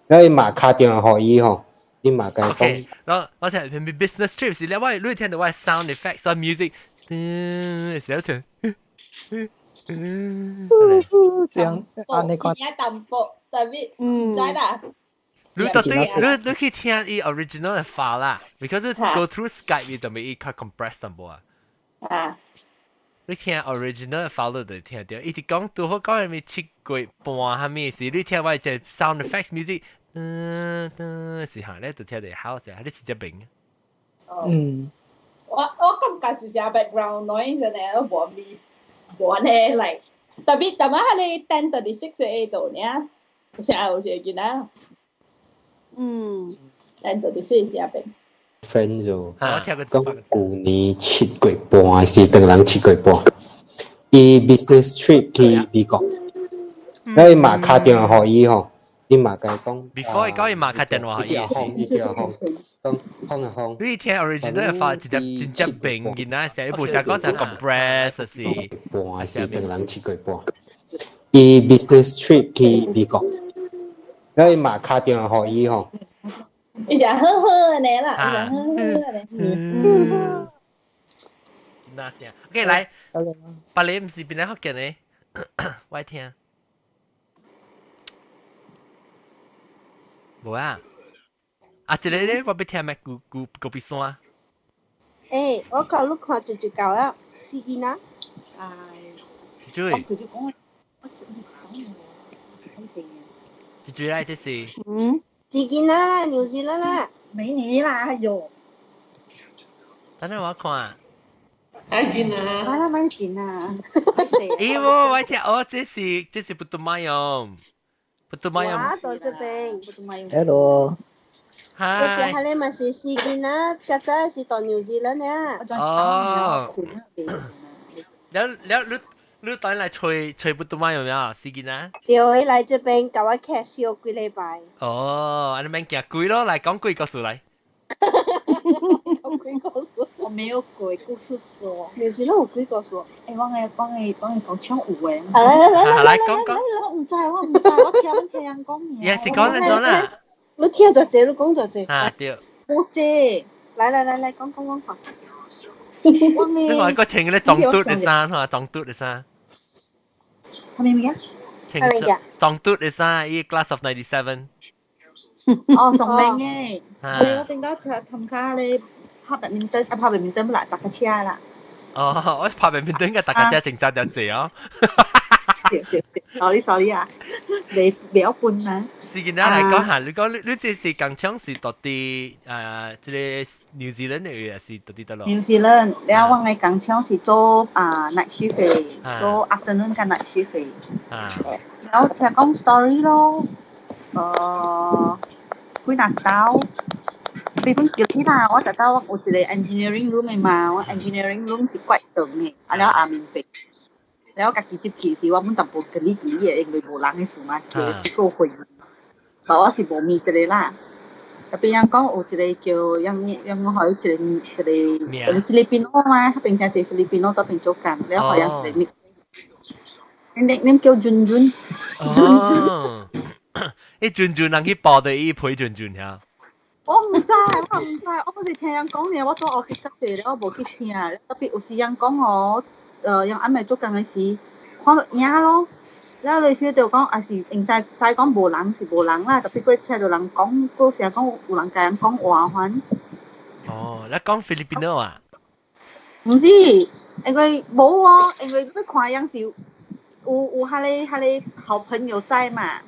S6: แล้ว伊嘛敲電話予伊吼，伊嘛共伊講。
S1: 我我聽 business trip 是咧，我你聽到我 sound effect，所以 music，嗯，是聽。
S7: 這樣按呢款。
S9: 真淡薄，特別毋知啦。
S1: 你到底你你去聽伊 original 的 file 啦，because go through Skype 伊就咪伊較 compress 淡薄啊。
S9: 啊。
S1: 你聽 original 的 file 就聽到，伊直講拄好講係咪7月半啥物事，你聽我隻 sound effects music，嗯嗯，是嚇咧就聽到好聲，你直接明。
S7: 嗯。
S9: 我感覺是啥 background noise 呢，都無咪無按呢 like，特別特別係你 10:36 的度呢，成日有一個囡仔。
S11: 嗯
S9: ，10:36是阿邊。
S6: friend 就講舊年七月半是當人七月半，伊 business trip 去美國，แล้ว伊嘛敲電話予伊吼，伊嘛共伊講。
S1: before 伊講伊嘛敲電話予
S6: 伊，伊叫阿峰，講峰啊峰。
S1: 你聽 original 發直接直接平囡仔聲，伊無啥講啥 compress 是。
S6: 半是當人七月半，伊 business trip 去美國，แล้ว伊嘛敲電話予伊吼。
S9: 伊就好好呢啦，伊就好好呢。
S1: 嗯。那聲，OK 來，別個毋是邊個福建的，我聽。無啊，啊，這個咧，我欲聽咩？古古高比山。
S11: 欸，我看你看就就夠了，死囡仔。
S12: 哎。
S1: 追。追來這是。
S11: 嗯。自己啦，紐西蘭啦，
S12: 美女啦，哎呦！
S1: 等陣我看。
S4: 愛錢啊！
S11: 我啦買錢啊！
S1: 咦，我我聽，哦，這是不都買用，不都買用。
S11: 我到這邊，不都買用。
S7: Hello。
S1: 嗨。
S11: 係你咪是四件啊，較早是到紐西蘭啊。
S1: 哦。了了，你你等來吹吹不動嗎？有沒有？四件啊？
S11: 對，佢來這邊共我劇笑幾禮拜。
S1: 哦，按呢免驚鬼咯，來講鬼故事來。
S9: 講鬼故事，我沒有鬼故事說。
S11: 紐西蘭有鬼故事？
S9: 欸，我的我的我的講唱有的。
S11: 來來來來
S1: 來講講。
S9: 我毋知，我毋知，我聽聽人講爾。
S1: 也是講恁怎啦？
S11: 你聽就濟，你講就濟。
S1: 啊對。
S9: 無濟。
S11: 來來來來，講講講講。
S1: 你話個穿個裝嘟的衫，嚇裝嘟的衫。
S9: 啥物物件？
S1: 穿裝嘟的衫，伊 Class of '97。
S9: 哦，仲靚嘅。我頂到參加咧拍白面燈，啊拍白面燈不來搭架車啦。
S1: 哦，我拍白面燈嘅搭架車成扎就濟哦。
S9: 對對對，sorry sorry 啊，未未曉分啊。
S1: 是見咱來講下，你講你你這是工廠是到佇這個紐西蘭的還是到佇佗落？
S9: 紐西蘭，了我的工廠是做啊 night shift 的，做 afternoon 佮 night shift 的。
S1: 啊。
S9: 然後聽講 story 咯，幾若兜，比本叫起啦，我就兜我有一個 engineering room 的嘛，我 engineering room 是怪長的，啊了後面邊。了家己入去時，我本淡薄吉哩吉哩的，因為無人的事嘛，叫一個會。但我是無物一個啦。特別人講有一個叫人人予伊一個一個菲律賓嘛，彼邊誠濟菲律賓到邊做工，了予人一個你你叫俊俊。
S1: 哦。伊俊俊人去報的，伊陪俊俊遐。
S9: 我毋知，我毋知，我閣是聽人講爾，我做 office 較濟了，我無去聽。特別有時人講哦。人暗暝做工的時，看到影咯，了你 feel 到講，也是應該知講無人是無人啦，特別閣聽到人講，閣成講有人共人講話款。
S1: 哦，你講菲律賓話？
S9: 毋是，因為無哦，因為你看樣是有有彼個彼個好朋友在嘛。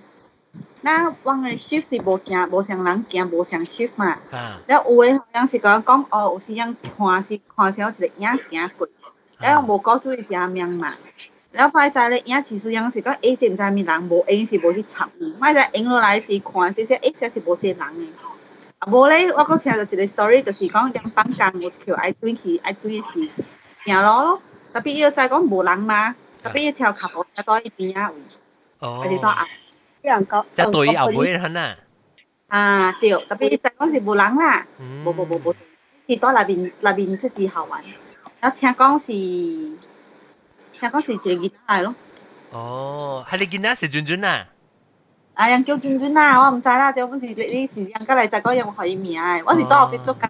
S9: 那我的 shift 是無行，無相人行，無相 shift 嘛。了有的好像是共我講，哦，有時人看是看成一個影行過。了無講注意是啥物嘛，了擺知咧影其實樣是講欸這毋知啥物人，無閒是無去插伊，擺知閒落來是看這些欸這是無這個人的。啊無咧，我閣聽著一個 story，就是講人放工有一橋愛轉去，愛轉是行路咯，特別伊知講無人嘛，特別伊跳跤步才到伊邊仔位，還是到後。
S11: 人講。
S1: 這對伊後尾很啊。
S9: 啊對，特別伊知講是無人啦，無無無無，是蹛內面內面這支校園。啊，聽講是一個囡仔來咯。
S1: 哦，彼個囡仔是俊俊啊？
S9: 啊，人叫俊俊啊，我毋知啦，這本是你你是人過來才講人予伊名的，我是蹛後壁做工，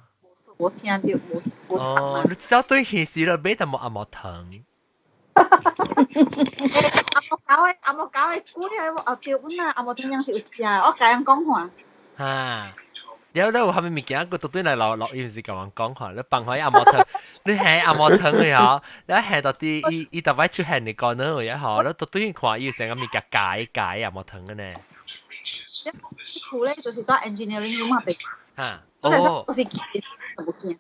S9: 無聽著，無無插
S1: 哦，你知道對戲時了買淡薄阿毛糖。
S9: 阿毛搞的，阿毛搞的，久了後對阮啊，阿毛糖樣是有食，我共人講話。
S1: 哈。了了有啥物物件，閣倒轉來錄錄音時共人講看，你放開阿毛糖，你下阿毛糖的吼，你下到底伊伊逐擺出現的功能有吼，你倒轉去看伊有啥物物件改改阿毛糖的呢？
S9: 苦咧就是蹛 engineering room 那邊。
S1: 哈，哦。
S9: 我是淡薄驚。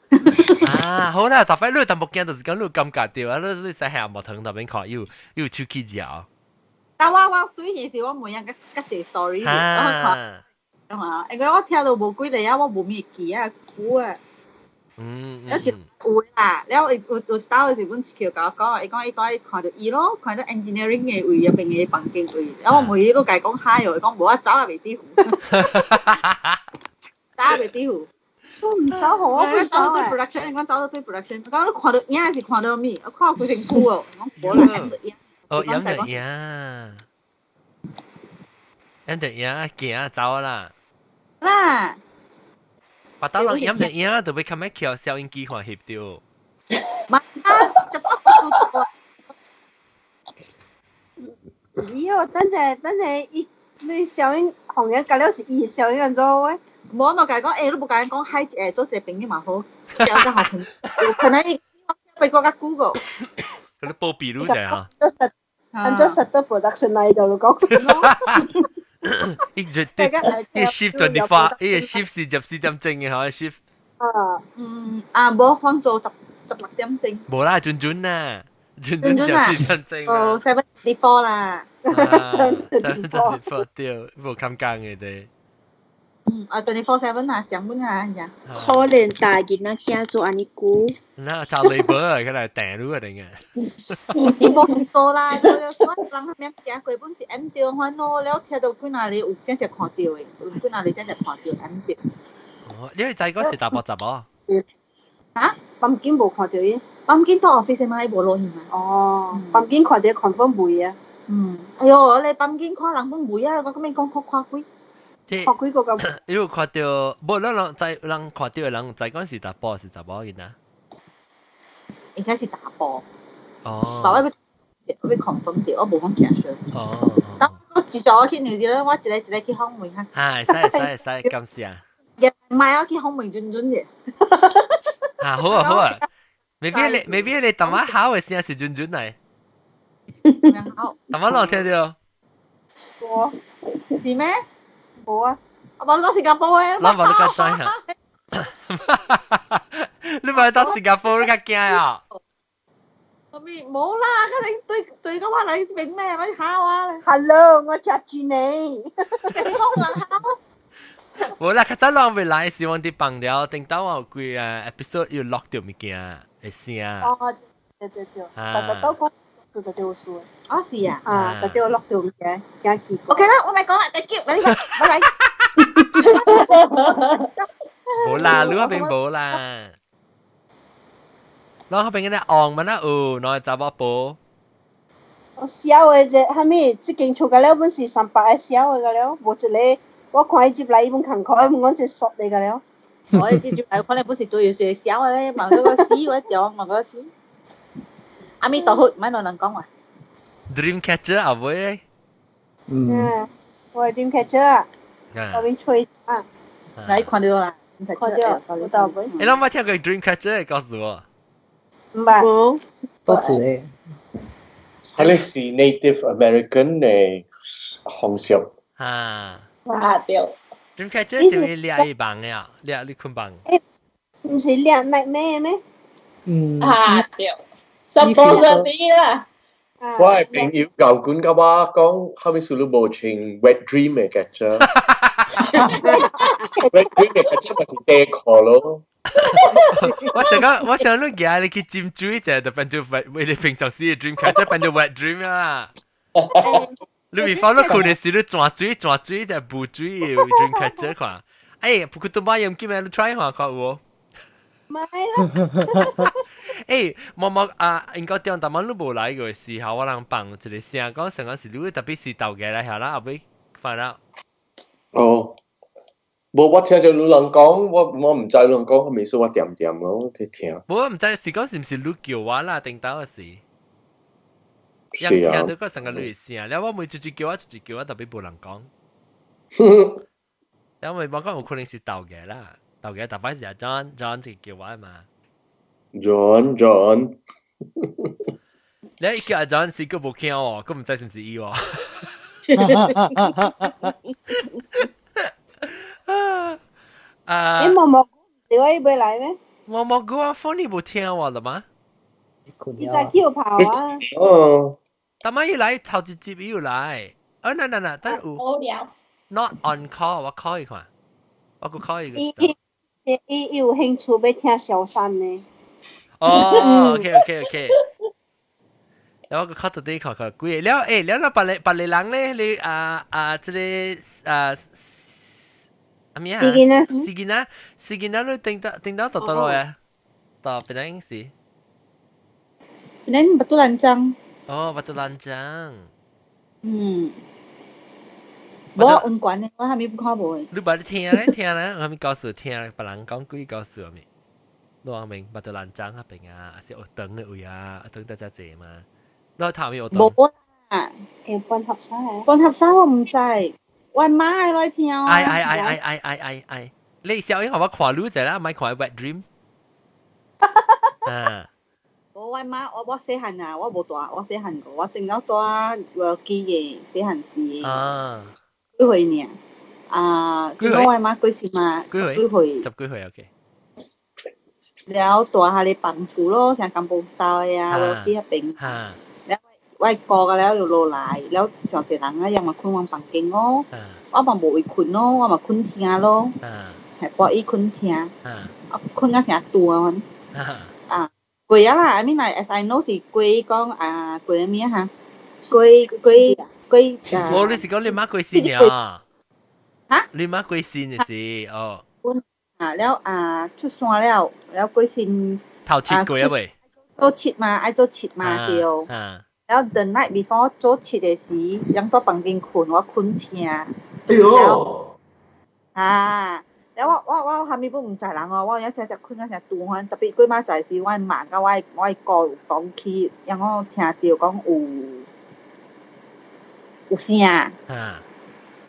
S1: 啊，好啦，逐擺你淡薄驚，就是講你有感覺著啊，你你使下阿毛糖內面看，伊有伊有手去嚼。
S9: 但我我對彼時我問人較較濟 story，我看。嘛，因為我聽到無幾個啊，我無物記啊，久啊。
S1: 嗯
S9: 了一有啦，了有有有時是阮橋共我講，伊講伊講伊看著伊咯，看著 engineering 的位入邊的房間位，了我問伊，你共伊講嗨哦，伊講無我走也袂佇乎，走也袂佇乎。
S11: 我毋走予我
S9: 走到對 production，伊講走到對 production，我講你看著影是看著物？我看規身軀哦，我講無啦，影著影。
S1: 哦，影著影。影著影，行走啦。
S9: 啦。
S1: 別兜人影著影，就欲較欲翘收音機看翕著。
S9: 嘛啊，就
S11: 咦哦，等陣等陣，伊你收音紅人隔了是伊收音按怎喂？
S9: 無我嘛共伊講，欸，你無共伊講嗨一個做一個朋友嘛好，交個好朋友，有可能伊飛過較久個。
S1: 佮你報備愈者哈。
S11: 做實，按做實得 production 來就講。
S1: 伊就對，伊 shift 24，伊 shift 是14點鐘嘅嗬，shift。
S11: 啊。
S9: 嗯，啊，無放做十16點鐘。
S1: 無啦，準準啦，準準14點鐘。
S9: 哦，7:34啦。
S1: 7:34對，無冚工嘅對。
S9: 嗯，啊，24/7啊，上本啊，呀。
S11: 可憐大囡仔囝做按呢久。
S1: 那找 labor 啊，佢來訂路啊，定嘅。
S9: 伊無多啦，所以說人啥物行過本是 M 掉款咯，了聽到幾若里有真正看到的，有幾若里真正看到 M 掉。
S1: 哦，你知嗰時大波雜無？
S9: 嚇？
S12: 房間無看到伊。
S9: 房間到 office 嘛，伊無落去嘛。
S12: 哦，房間看到 confirm 袂啊。
S9: 嗯，哎喲，你房間看人本袂啊，我咁樣講看看鬼。
S12: 看幾個咁？
S1: 你有看到，無咱人知人看到的人知講是查埔是查某囡仔？
S9: 應該是查埔。
S1: 哦。
S9: 但我欲我欲 confirm 著，我無講誠實。
S1: 哦。
S9: 當我自從我去紐西蘭，我一個一個去訪問下。
S1: 係，使使使，感謝。
S9: 日唔係我去訪問準準嘅。
S1: 啊，好啊好啊，maybe 你 maybe 你淡仔考的聲是準準來。淡仔攏聽著。
S9: 無，是咩？
S12: 無啊，
S9: 我無到新加坡的。
S1: 咱無你較知哈。你無到新加坡，你較驚啊？
S9: 啥物無啦，佢哋對對個我來邊咩？我嚇我。
S12: Hello，我接住你。
S9: 你講人嚇。
S1: 無啦，較早人未來是往佇放了，頂到我有幾個 episode 要錄著物件的聲。
S12: 哦，對對對，逐逐都講做就對數。
S9: 哦，是啊。
S12: 啊，特別錄到物件，驚記。
S9: OK 啦，我咪講啦，thank you，拜拜。
S1: 無啦，你嗰邊無啦。咱嗰邊嗰啲昂嘛那有，兩個查某婆。
S12: 我小的這啥物？這間厝個了本是300個小的個了，無一個。我看伊入來，伊本工課，伊問講一個縮的個了。
S9: 我伊入來可能本是對是小的咧，問嗰個死，我條問個死。阿彌陀佛，莫亂人講話。
S1: Dreamcatcher 啊會。
S12: 嗯。我係 Dreamcatcher 啊。我邊吹啊。
S9: 你看到啦？
S12: 看到，我到尾。
S1: 你攏捌聽過 Dreamcatcher？告訴我。
S12: 毋捌。
S7: 多一個。
S13: 係你是 Native American 的方式。
S1: 啊。
S3: 啊對。
S1: Dreamcatcher 是咪掠伊夢的啊？掠你睏夢。
S12: 欸，毋是掠 nightmare 咩？
S7: 嗯。
S3: 啊對。Supposedly 啦。
S13: 我的朋友舊管佮我講，後尾數你無穿 wet dream 的 catcher。wet dream 的 catcher 就是底褲咯。
S1: 我想講，我想你行你去浸水者，就變做為你平常時的 dream catcher 變做 wet dream 啊。你 before 你睏的時，你轉水轉水就無水的 dream catcher 看。哎，不過都買用金咩？你 try 看看有無？
S12: 買啦！
S1: 欸，毛毛啊，應該中淡仔你無來過時候，我人放一個聲講，上個是你特別是豆家來遐啦，後尾翻啦。
S13: 哦，無我聽著有人講，我我毋知有人講，咪說我恬恬咯去聽。
S1: 無我毋知是講是毋是你叫我啦，頂到時。
S13: 是啊。
S1: 聽到個成個你聲，了我每一句叫我，一句叫我，特別無人講。了我講有可能是豆家啦。豆家特擺是阿 John John 就叫我嘛。
S13: John John，
S1: 你一叫阿 John 是閣無聽哦，閣毋知是毋是伊哦。啊！
S12: 你毛毛菇是我伊袂來咩？
S1: 毛毛菇啊，phone 你無聽我了嗎？
S12: 伊早起有跑啊。
S13: 哦。
S1: 但媽伊來頭一集伊有來，哦，那那那，但有。
S3: 無聊。
S1: Not on call，我 call 伊看，我閣 call 伊個。
S12: 伊伊伊有興趣欲聽蕭山呢。
S1: 哦，OK OK OK。然後我閣 call 到底看看幾個了，欸，了那別个別个人咧，你啊啊，這个啊。阿咩啊？
S12: 四囡仔，
S1: 四囡仔，四囡仔，你頂到頂到到倒落啊？到檳城是？
S9: 檳城 Batu Lanchang。
S1: 哦，Batu Lanchang。
S9: 嗯。無溫泉的，我還沒看無。
S1: 你捌聽咧聽咧，我還沒告訴聽，別人講鬼故事啥物？你話明 Batu Lanchang 那邊啊，還是學堂的位啊，學堂大家濟嘛？你頭面學堂？
S9: 無啊，
S12: 會半合沙啊？
S9: 半合沙我毋知。我媽會來聽。
S1: 哎哎哎哎哎哎哎哎！你小英，我看你者啦，莫看 wet dream。啊！
S9: 無我媽，我我細漢啊，我無大，我細漢過，我頂到大我記嘅細漢時。
S1: 啊！
S9: 幾歲爾？啊，幾歲？我媽幾時嘛？
S1: 幾歲？
S9: 幾歲？
S1: 十幾歲 OK。
S9: 了蹛下咧房厝咯，像金寶沙的啊，我記彼邊。了我過個了就落來，了上濟人啊，又嘛睏阮房間哦。我嘛無位睏咯，我嘛睏廳咯，係播伊睏廳，啊睏到成拄啊，啊過啊啦，I mean like as I know 是過講啊過咩哈？過過過啊！
S1: 哦，你是講你媽過身啊？
S9: 嚇？
S1: 你媽過身的是哦。
S9: 啊了啊出山了，了過身。
S1: 頭七過啊未？
S9: 做七嘛，愛做七嘛對。了 the night before 做七的時，人到房間睏，我睏廳。
S4: 哎喲！
S9: 啊！了我蝦米本毋知人哦，我有只只睏啊成拄番，特別過馬在時，我媽佮我哥有講起，讓我聽著講有聲，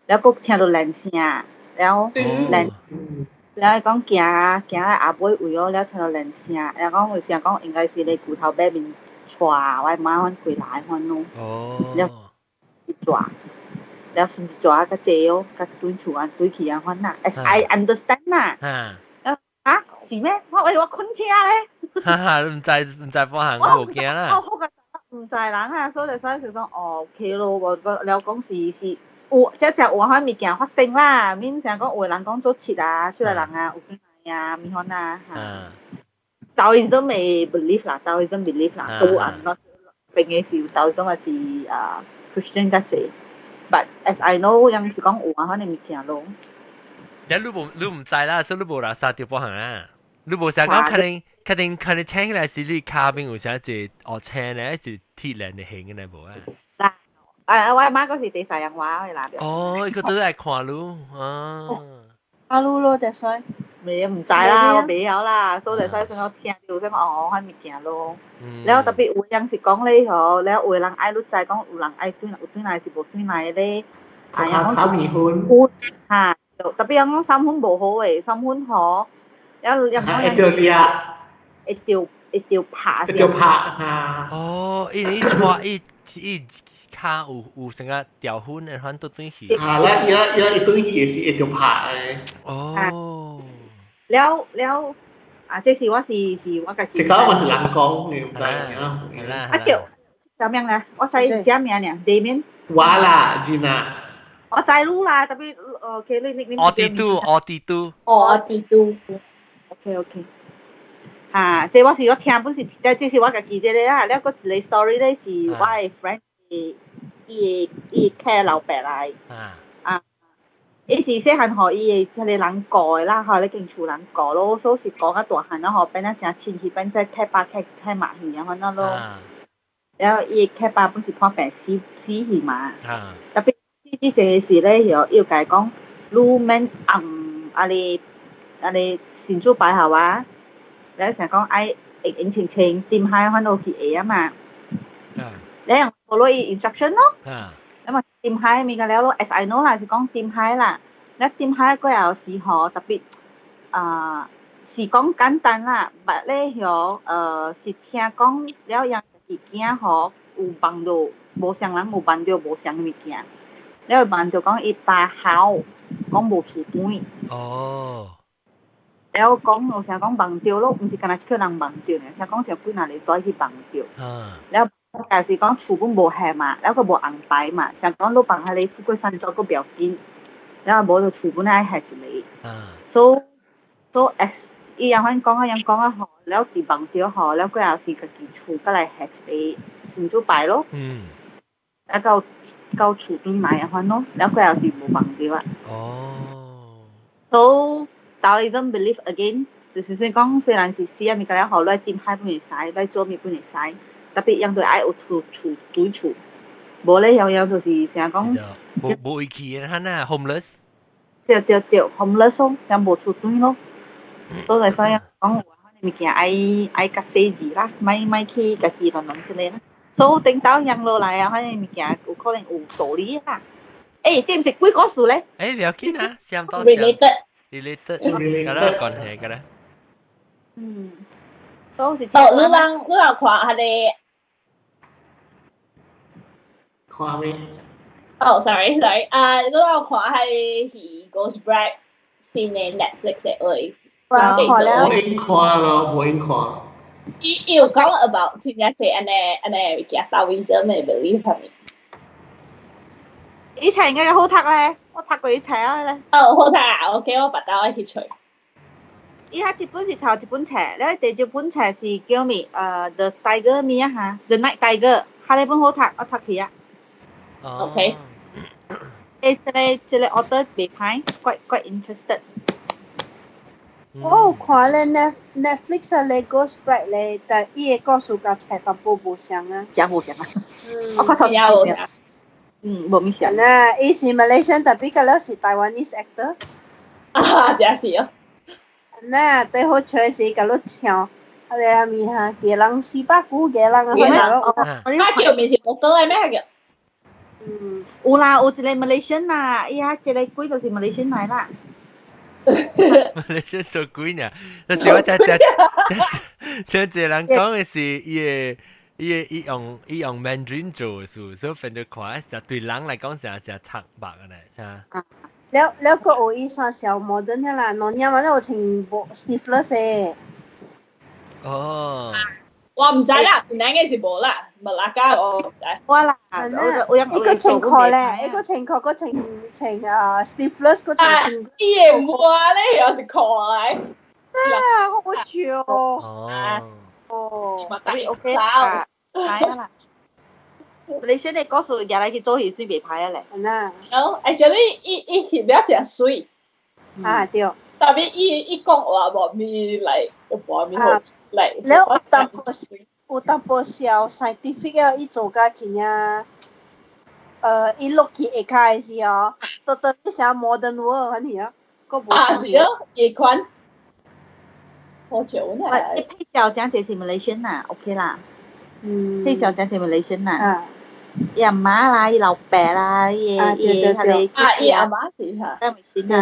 S9: 了閣聽著鈴聲，了鈴，了伊講行行來後尾位哦，了聽著鈴聲，了講有聲講應該是咧骨頭尾面帶我媽阮過來款咯，了抓。了甚至抓較濟哦，較轉厝安對去安款啦。As I understand 啦。啊，是咩？我為我睏車咧。
S1: 哈哈，毋知毋知方向，我無驚啦。
S9: 我好個毋知人啊，所以所以是講哦，OK 咯，我個了講是有，這只有款物件發生啦。免成講有人講做七啊，出來人啊，有幾來啊，物款啊。Taoism 嘅 belief 啦，Taoism belief 啦，所以 I'm not 並嘅是 Taoism 是啊 Christian 較濟。But as I know，有時講有啊，可能物件咯。
S1: 你無你毋知啦，所以你無垃圾掉半項啊。你無想講，肯定肯定肯定請起來是你跤邊有啥一個學青咧，一鐵鏈的形的無啊？
S9: 嗱，啊我阿媽嗰時第三樣話我嗱。
S1: 哦，伊個都來看你啊。
S12: 啊，你咯，就算。
S9: 未毋知啦，我袂曉啦，所以所以我聽到先哦，彼物件咯。了特別有人是講咧吼，了有人愛你知講有人愛轉，有轉來是無轉來咧。
S4: 啊，三麵粉。
S9: 有嚇，特別講三粉無好誒，三粉吼，了了
S4: 講會著掠，
S9: 會著會著拍。
S4: 會著拍嚇。
S1: 哦，伊伊帶伊伊跤有啥個掉粉的，反都轉去。
S4: 嚇，咱伊伊伊轉去是會著拍的。
S1: 哦。
S9: 了了啊！這是我是是我家己。
S4: 這個我是人講，你毋知啊？
S9: 啊叫啥名咧？我知啥名爾，地面。
S4: 我啦，Gina。
S9: 我知你啦，特別OK，你。
S1: 奧迪都，奧迪都。
S9: 哦，奧迪都。OK OK。嚇，這我是我聽本是，這是我家己這個啦。了，閣一個 story 咧是我的 friend 伊伊客老爸來。啊。伊是細漢予伊的彼个人顧的啦，吼，咧間厝人顧咯，所以是顧較大漢了吼，變啊誠親去，變做客爸客客媽去按款咯。了伊的客爸本是破病死死去嘛。特別這這個時咧，伊有共伊講，你免按啊你啊你神主牌號啊，了想講愛會用清清點開款落去下啊嘛。了用 follow 伊 instruction 咯。咁啊，點開物件了咯，as I know 啦，是講點開啦。了點開過後時吼，特別啊是講簡單啦，but 咧吼，是聽講了人家己囝吼有夢到無相人有夢到無相物件，了夢到講伊爸吼講無厝轉。
S1: 哦。
S9: 了講有啥講夢到咯，毋是干焦一個人夢到爾，聽講是幾若個蹛去夢到。了。但是講厝本無下嘛，了閣無紅牌嘛，想講你放彼個富貴山莊閣不要緊，了無就厝本愛下一個。So as 伊按款講啊，樣講啊吼，了佇夢著吼，了過後是家己厝閣來下一個神主牌咯。啊到到厝轉來按款咯，了過後是無夢著啊。So Taoism belief again，就是說講雖然是死啊物件了後，來點海本會使，來做物本會使。特別人對愛有厝厝對厝，無咧樣樣就是成日講
S1: 無無位去的，哈呐 homeless。
S9: 對對對，homeless 咯，像無厝轉咯。所以所以講有物件愛愛較細緻啦，莫莫去家己亂亂之類啦。所以頂到養落來啊，反正物件有可能有道理啦。欸，這毋是鬼故事咧？
S1: 欸，不要緊啊，相當
S3: related
S1: related，敢若有關係敢若。
S9: 嗯，所以是。
S3: 哦，你人你有看彼
S4: 個？看咩？
S3: 哦，sorry sorry，啊，你有看彼個戲《Ghost Bride》新的 Netflix 的話？
S12: 看了。
S4: 無閒看咯，無閒看。
S3: 伊伊有講 about 真正濟按呢按呢物件，Taoism 的 belief 係咪？
S9: 以前應該好讀咧。我讀過伊冊啊咧。
S3: 哦，好睇啊！OK，我別打我去揣。
S9: 伊遐一本是頭一本冊，了第二本冊是叫咩？The Tiger 咩啊嚇？The Night Tiger，哈呢本好讀，我讀去啊。
S3: OK。
S9: 這個 author 袂歹，quite interested。
S12: 我有看咧 Netflix 啊咧 Ghost Bride 咧，但伊的故事佮冊淡薄無相啊。
S9: 真無相啊！
S12: 嗯。
S9: 我看頭
S3: 有
S9: 嗯，無咪相。
S12: 那伊是 Malaysian，但比較了是 Taiwanese actor。
S3: 啊，是啊是啊。
S12: 那最好笑的是佮你唱，啊個啥物哈，家人四百九，家人啊，去哪咯？
S3: 啊叫面是我哥的咩叫？
S12: 嗯，
S9: 有啦，有一個 Malaysian 啦，伊遐一個鬼就是 Malaysian 來啦。
S1: 你想做鬼呢？就是我聽聽聽一個人講的是伊個伊個伊用 Mandarin 做事，所以變做看就對人來講誠誠慘白嘅咧，啥？
S12: 了了個有伊啥小 modern 啦，儂娘嘛有穿無 sleeveless 的。
S1: 哦。
S3: 我唔知啦，本來應該是無啦，馬來加我唔知。
S9: 我啦，我
S12: 一個穿褲咧，一個穿褲，個穿穿啊 sleeveless 個穿。
S3: 伊個襪咧又是褲來。
S12: 啊，好笑
S1: 哦。
S12: 哦。
S9: OK 啦，歹啦。你選你故事入來去做戲算袂歹啊咧。
S12: 嗱。
S3: 哦，actually 伊伊翕了誠媠。
S12: 啊對。
S3: Tapi 伊伊講話無咪來，無咪好來。
S12: 了有淡薄有淡薄小 scientific 啊，伊做甲真正，伊落去下跤的時候，都都你寫 modern world 反正啊，閣無。
S3: 啊是哦，夜款。好笑呢。
S9: 伊配角講這是 Malaysian 啦，OK 啦。
S12: 嗯。
S9: 配角講是 Malaysian 啦。伊阿媽啦，伊老爸啦，伊伊彼个。
S3: 啊，伊阿媽是哈。
S12: 對對對，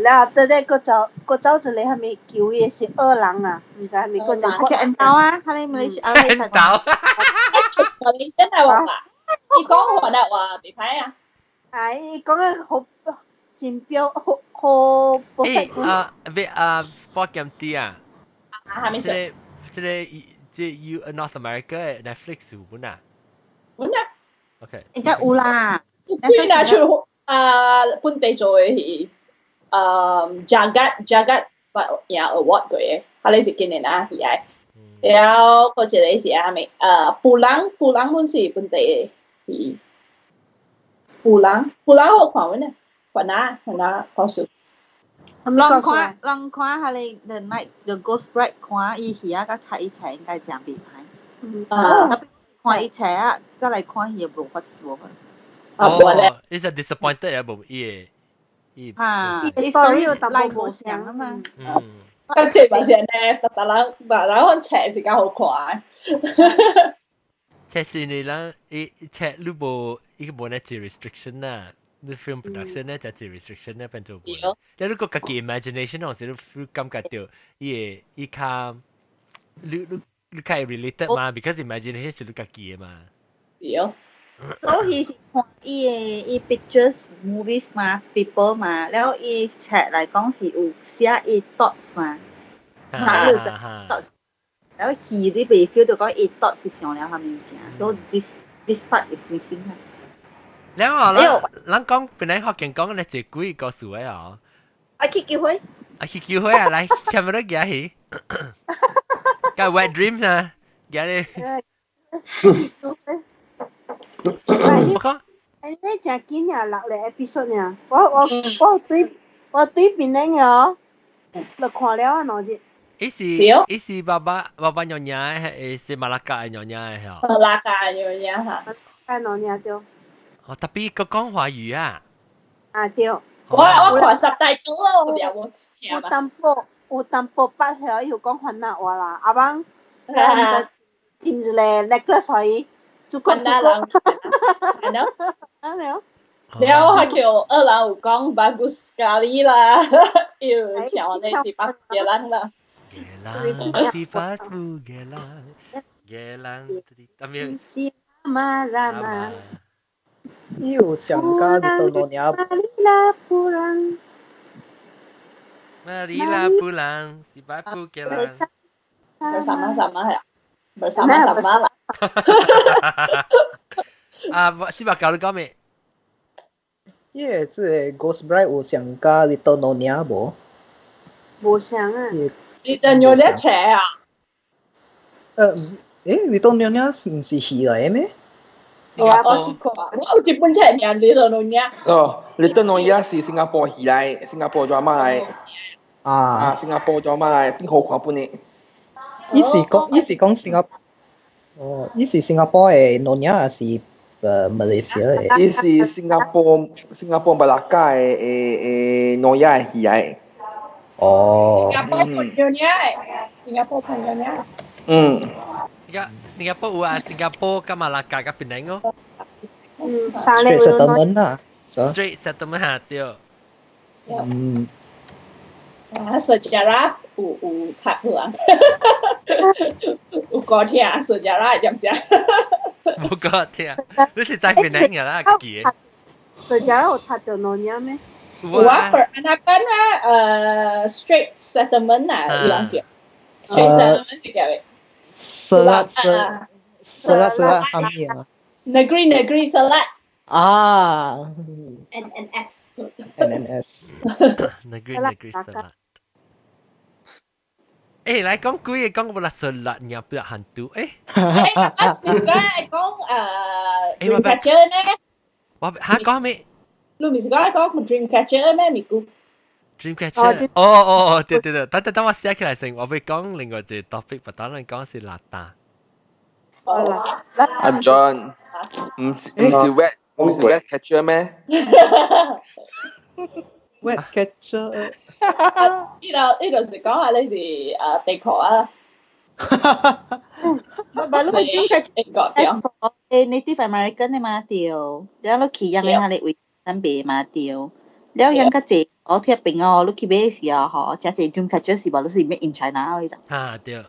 S12: 了後對閣走閣走一個啥物球伊是惡人啊，毋知啥物閣一個。
S9: 叫恩豆啊，彼个馬來西亞。
S1: 恩豆。
S3: 馬來西亞話吧，伊講話啦話袂歹啊。
S12: 啊，伊講得好真標好好不
S1: 欸啊，別啊，sport game 啲啊。
S3: 啊，啥物
S1: 事？這個這 U North America Netflix 有本啊？
S3: 本啊。
S1: OK。
S9: 應該有啦。
S3: 佢拿出啊本地做的是啊 Jagat Jagat 贏 award 過的，啊你是今年啊是愛。然後嗰一個是阿咩？布朗布朗本是本地的，是布朗布朗好看呢？看哪看哪講述。
S9: 人看人看彼个 The Night The Ghost Bride 看伊戲啊，佮睇伊冊應該誠袂歹。
S12: 嗯。
S9: 啊，看伊冊啊，再來看戲無法無法。
S1: 哦，你是 disappointed 啊？無伊個伊。
S9: 哈，
S12: 伊 story 有淡薄無相
S9: 啊嘛。
S1: 嗯。
S3: 咁這嘛是呢，逐逐人逐人看冊是較好看。
S1: 冊是你人伊冊你無伊個無那隻 restriction 啊。你 film production 咧就係 restriction 咧變做無。你如果家己 imagination 嗰時，你感覺到伊會伊較你你你較會 related 嘛？because imagination 是你家己的嘛。
S3: 對。
S9: 所以是看伊的伊 pictures movies 嘛，people 嘛，了伊冊來講是有寫伊 thoughts 嘛，有 thoughts，了戲你袂 feel 到講伊 thoughts 是想了啥物物件，所以 this part is missing 啊。
S1: 了後，咱咱講本來福建講咧一鬼故事的哦。
S9: 啊去結婚。
S1: 啊去結婚啊，來，camera 行去。個 wet dreams 啊，行咧。我講。
S12: 你真緊啊，六個 episode 呢？我我我對我對邊個哦，就看了啊兩日。
S1: 伊是伊是爸爸爸爸娘娘的，是馬拉加的娘娘的嗬。
S3: 馬拉加娘娘哈。
S12: 啊，娘娘對。
S1: 哦，tapi 閣講華語啊。
S12: 啊對。
S3: 我我看 subtitle 咯，我有冇聽
S12: 有淡薄有淡薄捌曉，伊有講番仔話啦，阿翁我毋知添一個 necklace 予伊，主角主角。
S3: 係咯。
S12: 啊了。
S3: 了後叫二人有講 bagus sekali 啦，又唱那是巴吉蘭啦。
S1: Gelang sifatmu gelang gelang 特別
S12: Rama Rama。
S7: 伊有上加就到年。
S1: Marilah pulang si bapu gelang。
S3: Bersama-sama 係啊，bersama-sama 啦。
S1: 啊，四百九你講咩？
S7: 伊個這個 Ghost Bride 有上加 Little Nyonya 無？
S12: 無上啊。
S3: Little Nyonya 邪啊？
S7: 誒，Little Nyonya 唔是戲來的咩？
S3: 我我看，我有一本冊名 Little Nyonya。
S2: 哦，Little Nyonya 是新加坡戲來，新加坡 drama 來。
S7: 啊。
S2: 啊，新加坡 drama 來，變好看本的。
S7: 伊是講新加，哦，伊是新加坡的 Nyonya 還是馬來西亞的？
S2: 伊是新加坡馬拉加的 Nyonya 的戲來。
S7: 哦。
S3: 新加坡朋友呢？新加坡朋友呢？
S2: 嗯。
S1: 新加坡有啊，新加坡佮馬拉加佮檳城哦。
S12: 嗯，三個
S7: Straits Settlement 啦。
S1: Straits Settlement 嚇對。
S7: 嗯。
S3: 啊，Sejarah 有拍過啊，有歌聽 Sejarah 點聲？
S1: 冇歌聽，你是在檳城嘅啦，記。
S12: Sejarah 有讀到 Nyonya 咩？
S3: 有啊，Peranakan 啊，Straits Settlement 啊，伊人叫 Straits Settlement 是叫咩？
S7: Selat Selat Selat 啥物啊
S3: ？Negeri Negeri Selat。
S7: 啊。
S3: N N S。
S7: N N S。
S1: Negeri Negeri Selat。誒，來講鬼嘅講個啦，Selat 你不要hantu 誒。
S3: 誒，你是講講Dreamcatcher 咩？
S1: 我嚇講咩？
S3: 你唔是講講 Dreamcatcher 咩？咪估
S1: Dreamcatcher？哦哦哦，對對對，等等等我寫起來先，我會講另外一個 topic，不當然講是邋遢。
S3: 哦，
S2: 阿 John，唔是 wet 唔是 wet catcher 咩
S7: ？wet catcher。
S3: 呢度是講下你是地殼啊。
S9: 唔係，你 Dreamcatcher
S3: 英國對。
S9: 誒 Native American 的嘛對，了你去人嘅下裡位咱賣嘛對，了人較濟，我去邊哦，你去買時候吼，誠濟 Dreamcatcher 是無，你是 made in China 嗰種。
S1: 啊對。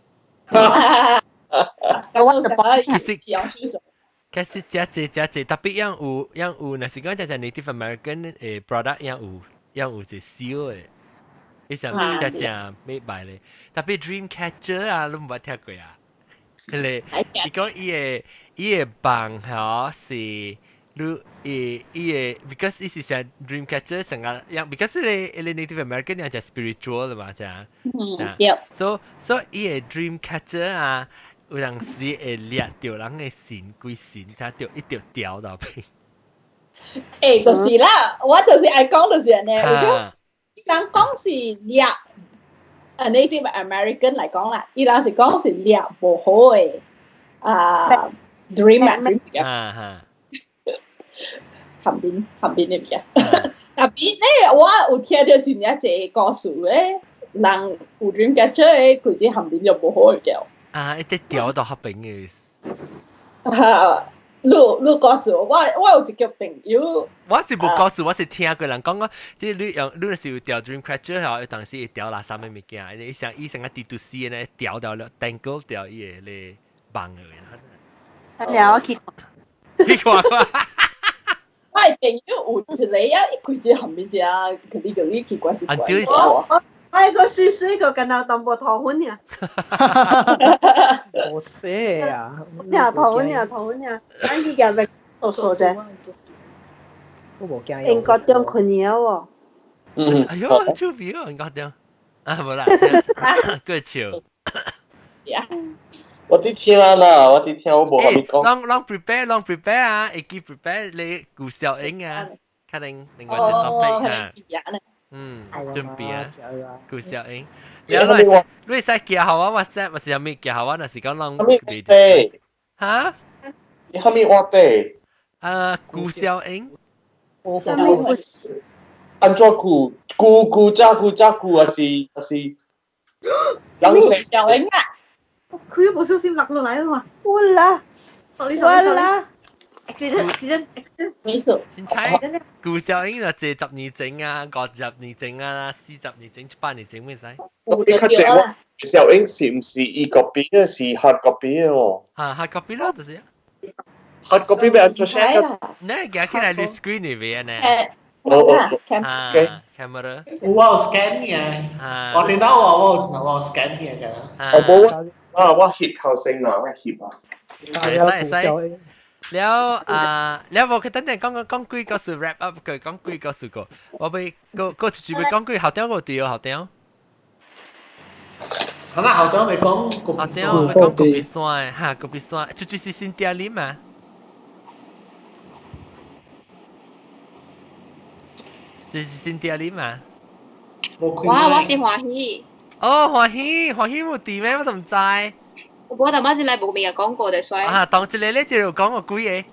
S9: 我就
S1: 其實其實誠濟誠濟，特別樣有樣有，若是講誠濟 Native American 的 product 樣有一個燒的，伊上誠正欲賣咧。特別 Dreamcatcher 啊，你毋捌聽過啊？彼個伊講伊的夢吼是你伊的，because 伊是成 Dreamcatcher 成個樣，because 彼個 Native American 樣就 spiritual 啦嘛，正。
S3: 嗯，對。
S1: So 伊的 Dreamcatcher 啊，有當時會掠著人的神鬼神，他就一直掉到邊。
S3: 欸，就是啦，我就是愛講就是按呢，伊人講是掠，啊 Native American 來講啦，伊人是講是掠無好的啊 dream 啊 dream
S1: 啊
S3: 旁邊旁邊的物件，特別咧，我有聽到真正濟故事咧，人有 dream catcher 的，佢只旁邊就無好的掉。
S1: 啊，一直掉到彼邊的。
S3: 啊，你故事，我有一個朋友，
S1: 我是無故事，我是聽過人講講，即係你用你若是有掉 dream catcher 吼，有當時會掉垃圾的物件，你像伊成個蜘蛛絲呢，掉掉了，dangle 掉伊個咧網的。
S9: 了，我去
S1: 去看看。
S3: 我的朋友有一個啊，伊規隻後面只，佢你佢你奇怪奇怪。
S12: 我個水水個跟頭淡薄頭粉爾。
S7: 冇寫啊！
S12: 爾頭粉爾頭粉爾，咱去夾欲讀數者。
S7: 我無驚。
S12: 英國中困了喎。
S1: 嗯。哎呦，趣味哦，英國中。啊，無啦，過笑。
S13: 我佇聽啦，我佇聽，我無蝦米講。
S1: 攏攏 prepare，攏 prepare 啊，會記 prepare 你顧小英啊，可能另外一個 topic 啊。嗯，準備啊，顧小英。然後你會使寄予我 WhatsApp，或是啥物寄予我，若是講攏。
S13: 蝦米話
S1: 哈？
S13: 你蝦米話題？
S1: 啊，顧小英。
S13: 按怎顧？顧顧炸顧炸顧，還是？
S3: 人小英啊！
S9: 佢都無小心落落來啦嘛！
S12: 我啦，
S9: sorry
S12: 我啦
S9: ，accident accident accident，
S3: 沒事。
S1: 凊彩顧小英就借10年前啊，50年前啊，40年前、100年前咩使？
S13: 你較濟我小英是毋是伊 copy 的，是 hard copy 的哦？
S1: 嚇，hard copy 咯，就是。
S13: hard copy 欲按怎寫？
S1: 你夾起來你 screen 裏邊呢？
S13: 哦哦
S1: 啊，camera。
S4: 有我有 scan 嘅，我電腦我有 scan 嘅㗎。
S13: 我無我啊，我翕頭先啦，我翕啊。
S1: 會使會使。了啊，了無佢等陣講講講幾個數 wrap up 佢講幾個數個，我俾個個就準備講幾校長個對校長。
S4: 係啦，校長咪講
S1: 校長咪講個別山嚇，個別山，就是新店里嘛。就是新店里嘛。
S14: 我我是歡喜。
S1: 哦，歡喜，歡喜冇地咩？我都唔知。
S14: 我頭媽先嚟無面講過就所以。
S1: 啊，當一個咧就講個幾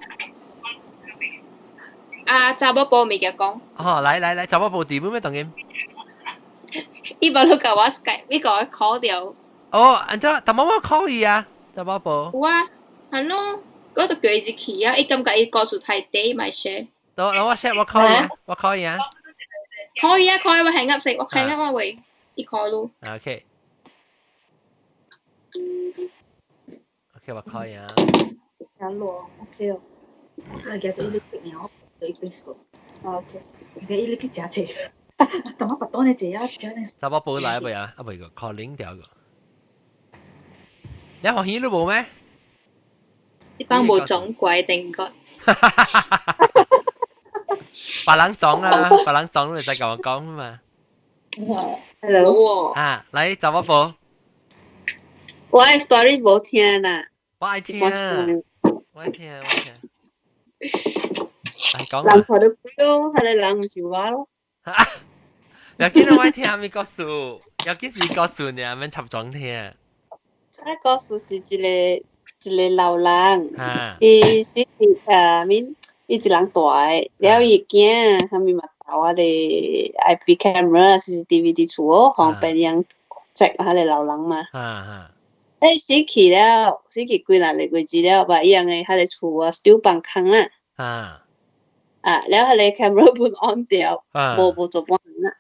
S1: 個。
S14: 啊，查某婆物件講。
S1: 哦，來來來，查某婆弟妹咩當然。
S14: 伊無你甲我 Skype，伊甲我 call 掉。
S1: 哦，按怎？查某我 call 伊啊，查某婆。
S14: 有啊，係咯，我就叫伊入去啊，伊感覺伊故事太短，咪 share。
S1: 我我 share 我 call 伊啊，我 call 伊啊。
S14: 可以啊，可以，我hang up 先，我 hang up 我會，伊 call 咯。
S1: OK。OK，我 call 伊啊。
S9: 阿羅，OK 哦。我今日伊咧逼鸟，伊逼死。OK。而伊咧去食菜，等我把當你食啊，食咧。
S1: 查某婆來未啊？啊未個 calling 掉個。你歡喜你無咩？
S14: 一般無撞鬼定個。
S1: 別人撞啊，別人撞你就甲我講嘛。
S11: Hello。
S1: 啊，來查某婆。
S11: 我的 story 無聽啦。
S1: 我愛聽。我愛聽，我愛聽。來講。
S11: 人看到鬼咯，彼個人毋是我咯。
S1: 要緊我愛聽咩故事？要緊是故事呢，免插裝聽。
S11: 啊，故事是一個一個老人，伊是啊面。伊一人住的，了伊囝啥物嘛投彼个 IP camera、CCTV 佇厝哦，予別人 check 彼个老人嘛。欸，死去了，死去幾若個月子了，把伊人的彼个厝啊 still 放空啦。啊，了彼个 camera 本 on 掉，無無做半啦。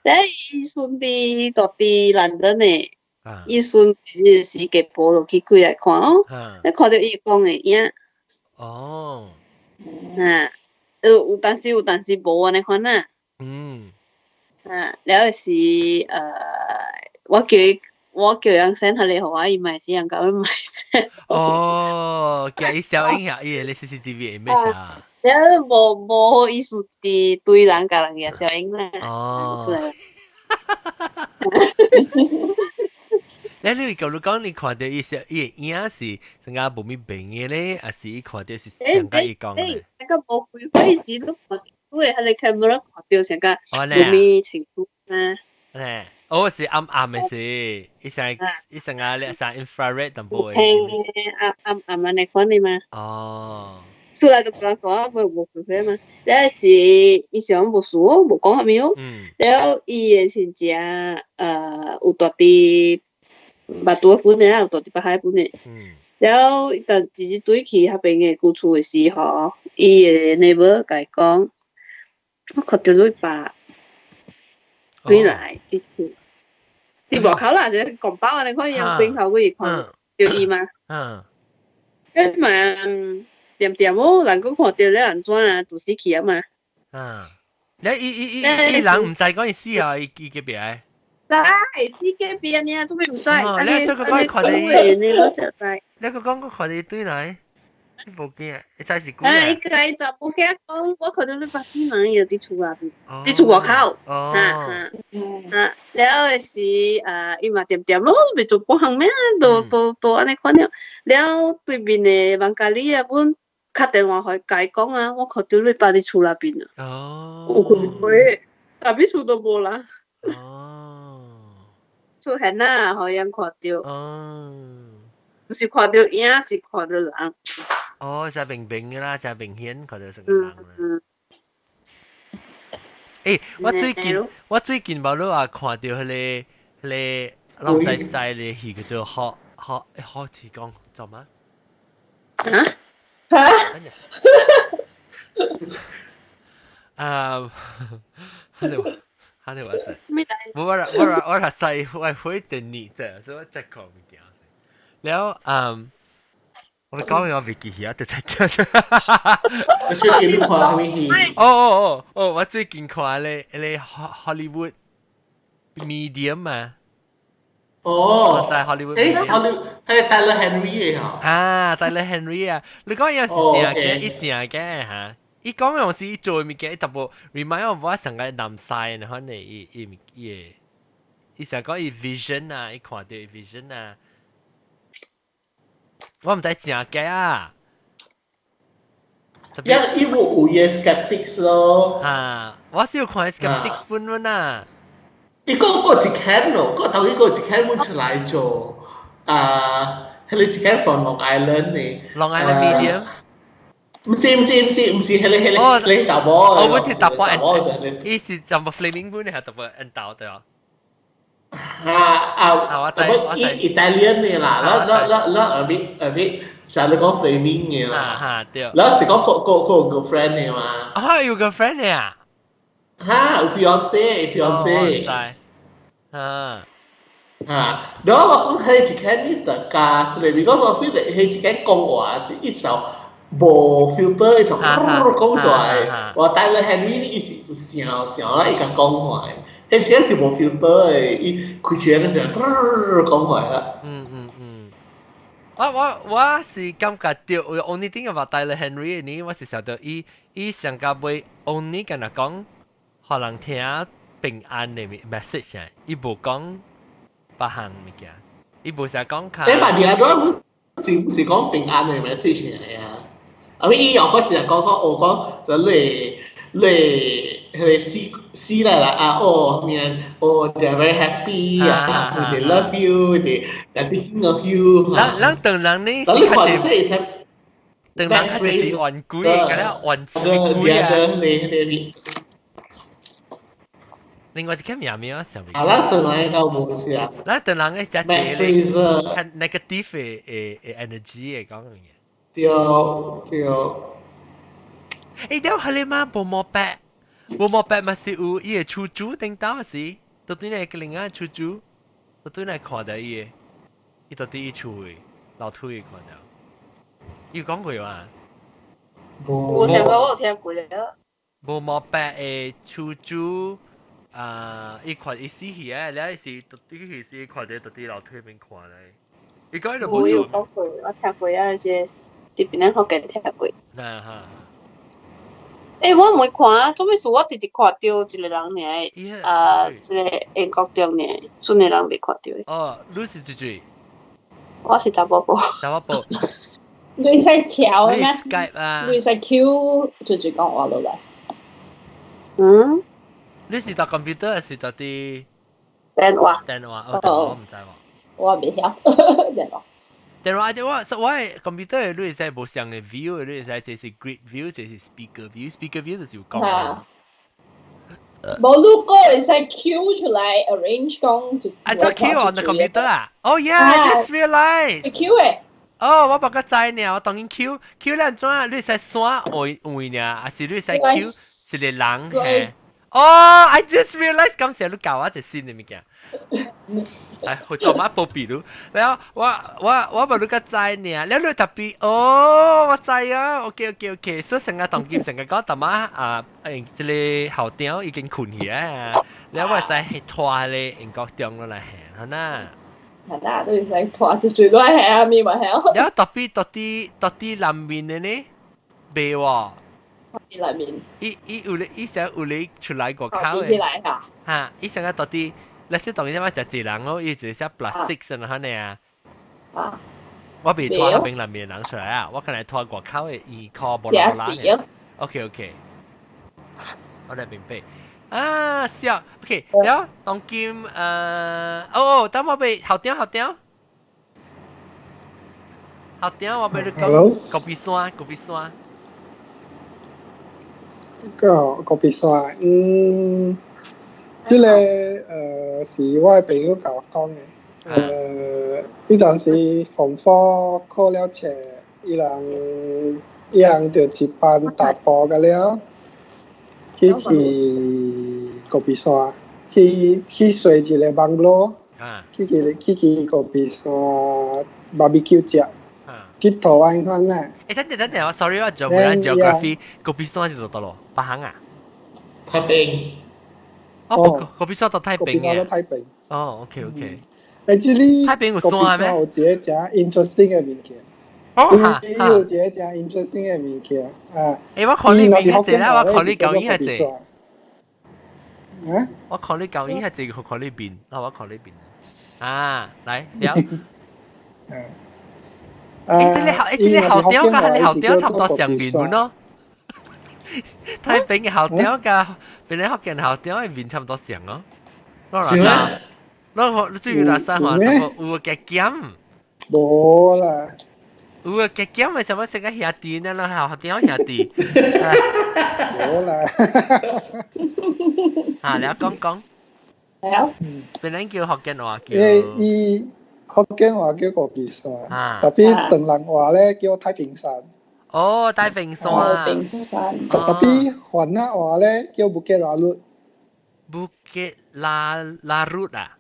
S11: 了伊孫佇住佇倫敦的，伊孫是時下晡就去開來看哦，你看著伊講的影。
S1: 哦。
S11: 啊，有當時有當時無按呢款啊。啊，了是我叫伊，我叫人 send 彼个予我，伊嘛是人共我嘛 send。
S1: 哦，叫伊小影下，伊个 CCTV image 啊。
S11: 了無無意思佇對人共人個小影啦。
S1: 哦。
S11: 出來。
S1: 你你舊你講你看到伊是伊影是成個無咪明嘅咧，還是伊看到是上個伊講嘅？
S11: 那個無開火時都看，對，彼個 camera 看到成個無咪清楚啊。
S1: 誒，哦是暗暗嘅是，伊成伊成個咧成 infrared 淡薄嘅。
S11: 青暗暗暗按呢款的嘛。
S1: 哦。
S11: 出來就無人講，無無開火嘛。了是伊想無事哦，無講啥物哦。了伊的親戚有住佇巴肚本的，有住佇北海本的。了，但直直對去彼邊的舊厝的時候，伊的 neighbor 共伊講，我看著你爸轉來佇厝，佇外口啦，一個拱包按呢款樣，邊頭去看著伊嘛。欸嘛，恬恬哦，人講看著咧按怎啊，就死去啊嘛。
S1: 啊，你伊伊伊伊人毋知講伊死啊，伊伊隔壁的。
S11: 知，死隔壁爾，做咩毋知？
S1: 哦，你這個講看著
S11: 伊，你都熟知。
S1: 你個講看著伊對來，你無驚，伊知是鬼
S11: 啊？伊共伊查某囝講，我看著你爸死人伊就佇厝內面，佇厝外口。
S1: 哦。
S11: 啊啊，了的時啊，伊嘛恬恬咯，袂做半項咩，都都都按呢款了。了對面的房間裡啊，阮敲電話予伊共伊講啊，我看著你爸佇厝內面啊。
S1: 哦。
S11: 有看過，但彼厝都無人。
S1: 哦。
S11: 出現啊，予人看著。
S1: 哦。
S11: 毋是看著影，是看著人。
S1: 哦，真明明啦，真明顯看著成個人啦。欸，我最近我最近無你話看著彼個彼個，攏知知个戲叫做好好好似講做乜？
S11: 啊？
S3: 嚇？
S1: 啊！哈你話，哈你話知？無我我我我使我會等你啫，所以我 check 看物件。了嗯。我講完我袂記去啊，就再見。
S4: 你最近你看啥物戲？
S1: 哦哦哦哦，我最近看咧咧 Hollywood Medium 嘛。
S4: 哦，
S1: 我知 Hollywood。
S4: 誒，Hollywood 係 Tyler Henry 嘅嚇。
S1: 啊，Tyler Henry 啊，你講有是正嘅，伊正嘅嚇。伊講用是伊做物件，伊特別 remind 我我上個南西，然後呢，伊伊伊伊成講伊 vision 啊，伊看到 vision 啊，我毋知正假啊。
S4: 因伊有有伊 skeptics 咯。
S1: 啊，我是有看 skeptics 本本啊。
S4: 伊個個一間咯，個頭一個一間會出來做啊，彼個一間 from Long Island 呢。
S1: Long Island Medium。
S4: 毋是毋是毋是毋是，彼個彼個彼個查某。
S1: 哦，我是查某，伊是查某 Flaming 本係查某引導對啊。
S4: 啊啊！
S1: 我知我知。
S4: Italian 嘅啦，咱咱咱咱後面後面成日講 Flaming 嘅啦。
S1: 哈對。
S4: 咱是講個個個 girlfriend 嘅嘛。
S1: 啊，有 girlfriend 嘅啊？
S4: 哈，有 fiance，fiance。
S1: 知。啊。
S4: 啊，然後我講彼一間你就加出來，because 我 feel 彼一間講話是一首無 filter，一首講出來。我 Tyler Henry 伊是有想想啦，伊共講話。彼一間是無 filter 的，伊開車嗰時候講話啦。
S1: 嗯嗯嗯。我我我是感覺到，我 only thing about Tyler Henry 呢，我是想到伊伊上個尾 only 敢若講，予人聽平安的 message 啊，伊無講別項物件，伊無成講較。
S4: 你嘛，你啊，是毋是講平安的 message 嚟啊？啊，伊又開始講講，我講就你你彼個死死來啦啊！哦，面哦，they are very happy 啊，they love you，they are thinking of you。
S1: 咱咱當人呢，
S4: 是較濟，
S1: 當人較濟是冤鬼，敢若冤鬼啊！另外一個名名我想
S4: 未。啊，咱當人夠無是啊。
S1: 咱當人嘅只濟咧，較 negative 的的 energy 的講嘅。
S4: 對對。
S1: 欸，了彼個嘛，無毛白，無毛白嘛是有伊個厝主頂到是，到底那個另外厝主，到底來看到伊個，伊到底伊厝的樓梯看到，伊有講過嘛？
S11: 無想講我有聽過了。
S1: 無毛白的厝主啊，伊看伊死去啊，了是到底是看到到底樓梯面看咧，伊講伊就無
S11: 有講過，我聽過啊，這佇檳城福建聽過。
S1: 啊哈。
S11: 欸，我毋會看，做咩事我直直看到一個人爾，啊，一個英國中爾，剩的人未看著。
S1: 哦，你是幾歲？
S11: 我是查某埔。
S1: 查某埔。
S3: 你會使調咩
S1: ？Skype 啊。
S3: 你會使 Q 就就講話落來。
S11: 嗯。
S1: 你是搭 computer 還是搭啲？
S11: 電話。
S1: 電話，哦，電話我毋知喎。
S3: 我未曉電話。
S1: 電話電話，我 computer 你會使無相的 view，你會使這是 grid view，這是 speaker view，speaker view 就是有講。
S3: 無，如果會使 Q 出來 arrange 講就。
S1: 啊，做 Q on the computer 啊？Oh yeah，I just realized。
S3: Q 的。
S1: 哦，我無閣知呢，我當然 Q Q 咱怎啊？你會使刪位位呢？還是你會使 Q 一個人嘿？哦，I just realized 感謝你教我一個新的物件。哎，我做乜報備你？然後我我我無你閣知呢，了你特別哦，我知啊，OK OK OK，所以成個當今成個講，淡仔啊，誒，這個校長已經睏去啊，了我會使拖咧英國中落來行，好呐。
S3: 係啦，都會使拖一最落來行，咪嘛曉。
S1: 了特別到底到底南面的呢？袂喎。
S3: 內面。
S1: 伊伊有咧，伊成有咧出來外口的。
S3: 起來嚇。
S1: 哈，伊成個到底。你說當然嘛，食一人哦，伊就是寫 plus six 啊，呢啊。
S3: 啊。
S1: 我未拖彼邊內面人出來啊，我可能拖外口的依靠無啦啦嘅。OK OK，我來明白。啊，笑。OK，了當今哦，等我欲校長校長，校長我欲你講戈壁山，戈壁山。
S5: 個戈壁山，嗯。這個是我的朋友共我講的，彼陣時 Form Four 考了冊，伊人伊人就一班踏步個了，去去戈壁山，去去踅一個 bungalow，去去去去戈壁山 barbecue 食，去台灣款啦。
S1: 欸，等陣等陣，我 sorry 我做唔啱 geography，戈壁山是佗落？北行啊？
S4: 太平。
S1: 哦，戈壁山到太平
S5: 嘅。太平。
S1: 哦，OK OK。
S5: ，actually
S1: 太平有山咩？
S5: 有一個真 interesting 嘅物件。
S1: 哦，嚇
S5: 伊有一個真 interesting 嘅物件啊。
S1: 欸，我看你面較濟啦，我看你舊影較濟。
S5: 啊？
S1: 我看你舊影較濟，我看你面，啊，我看你面。啊，來，了。欸，這個校，欸，這個校長佮你校長差不多相面本咯。太平嘅校長佮別人福建校長嘅面差不多像哦。
S4: 是咩？
S1: 我你注意啦，三話有個減。
S5: 無啦。
S1: 有個加減咪什麼成個兄弟呢？咯，校長兄弟。
S5: 無啦。
S1: 啊，你講講。
S3: 了。
S1: 別人叫福建話叫。
S5: 伊福建話叫高比山，特別唐人話咧叫太平山。
S1: 哦，太平山。
S3: 太平山。
S5: 特別番仔話咧叫布吉拉魯。
S1: 布吉拉拉魯啊？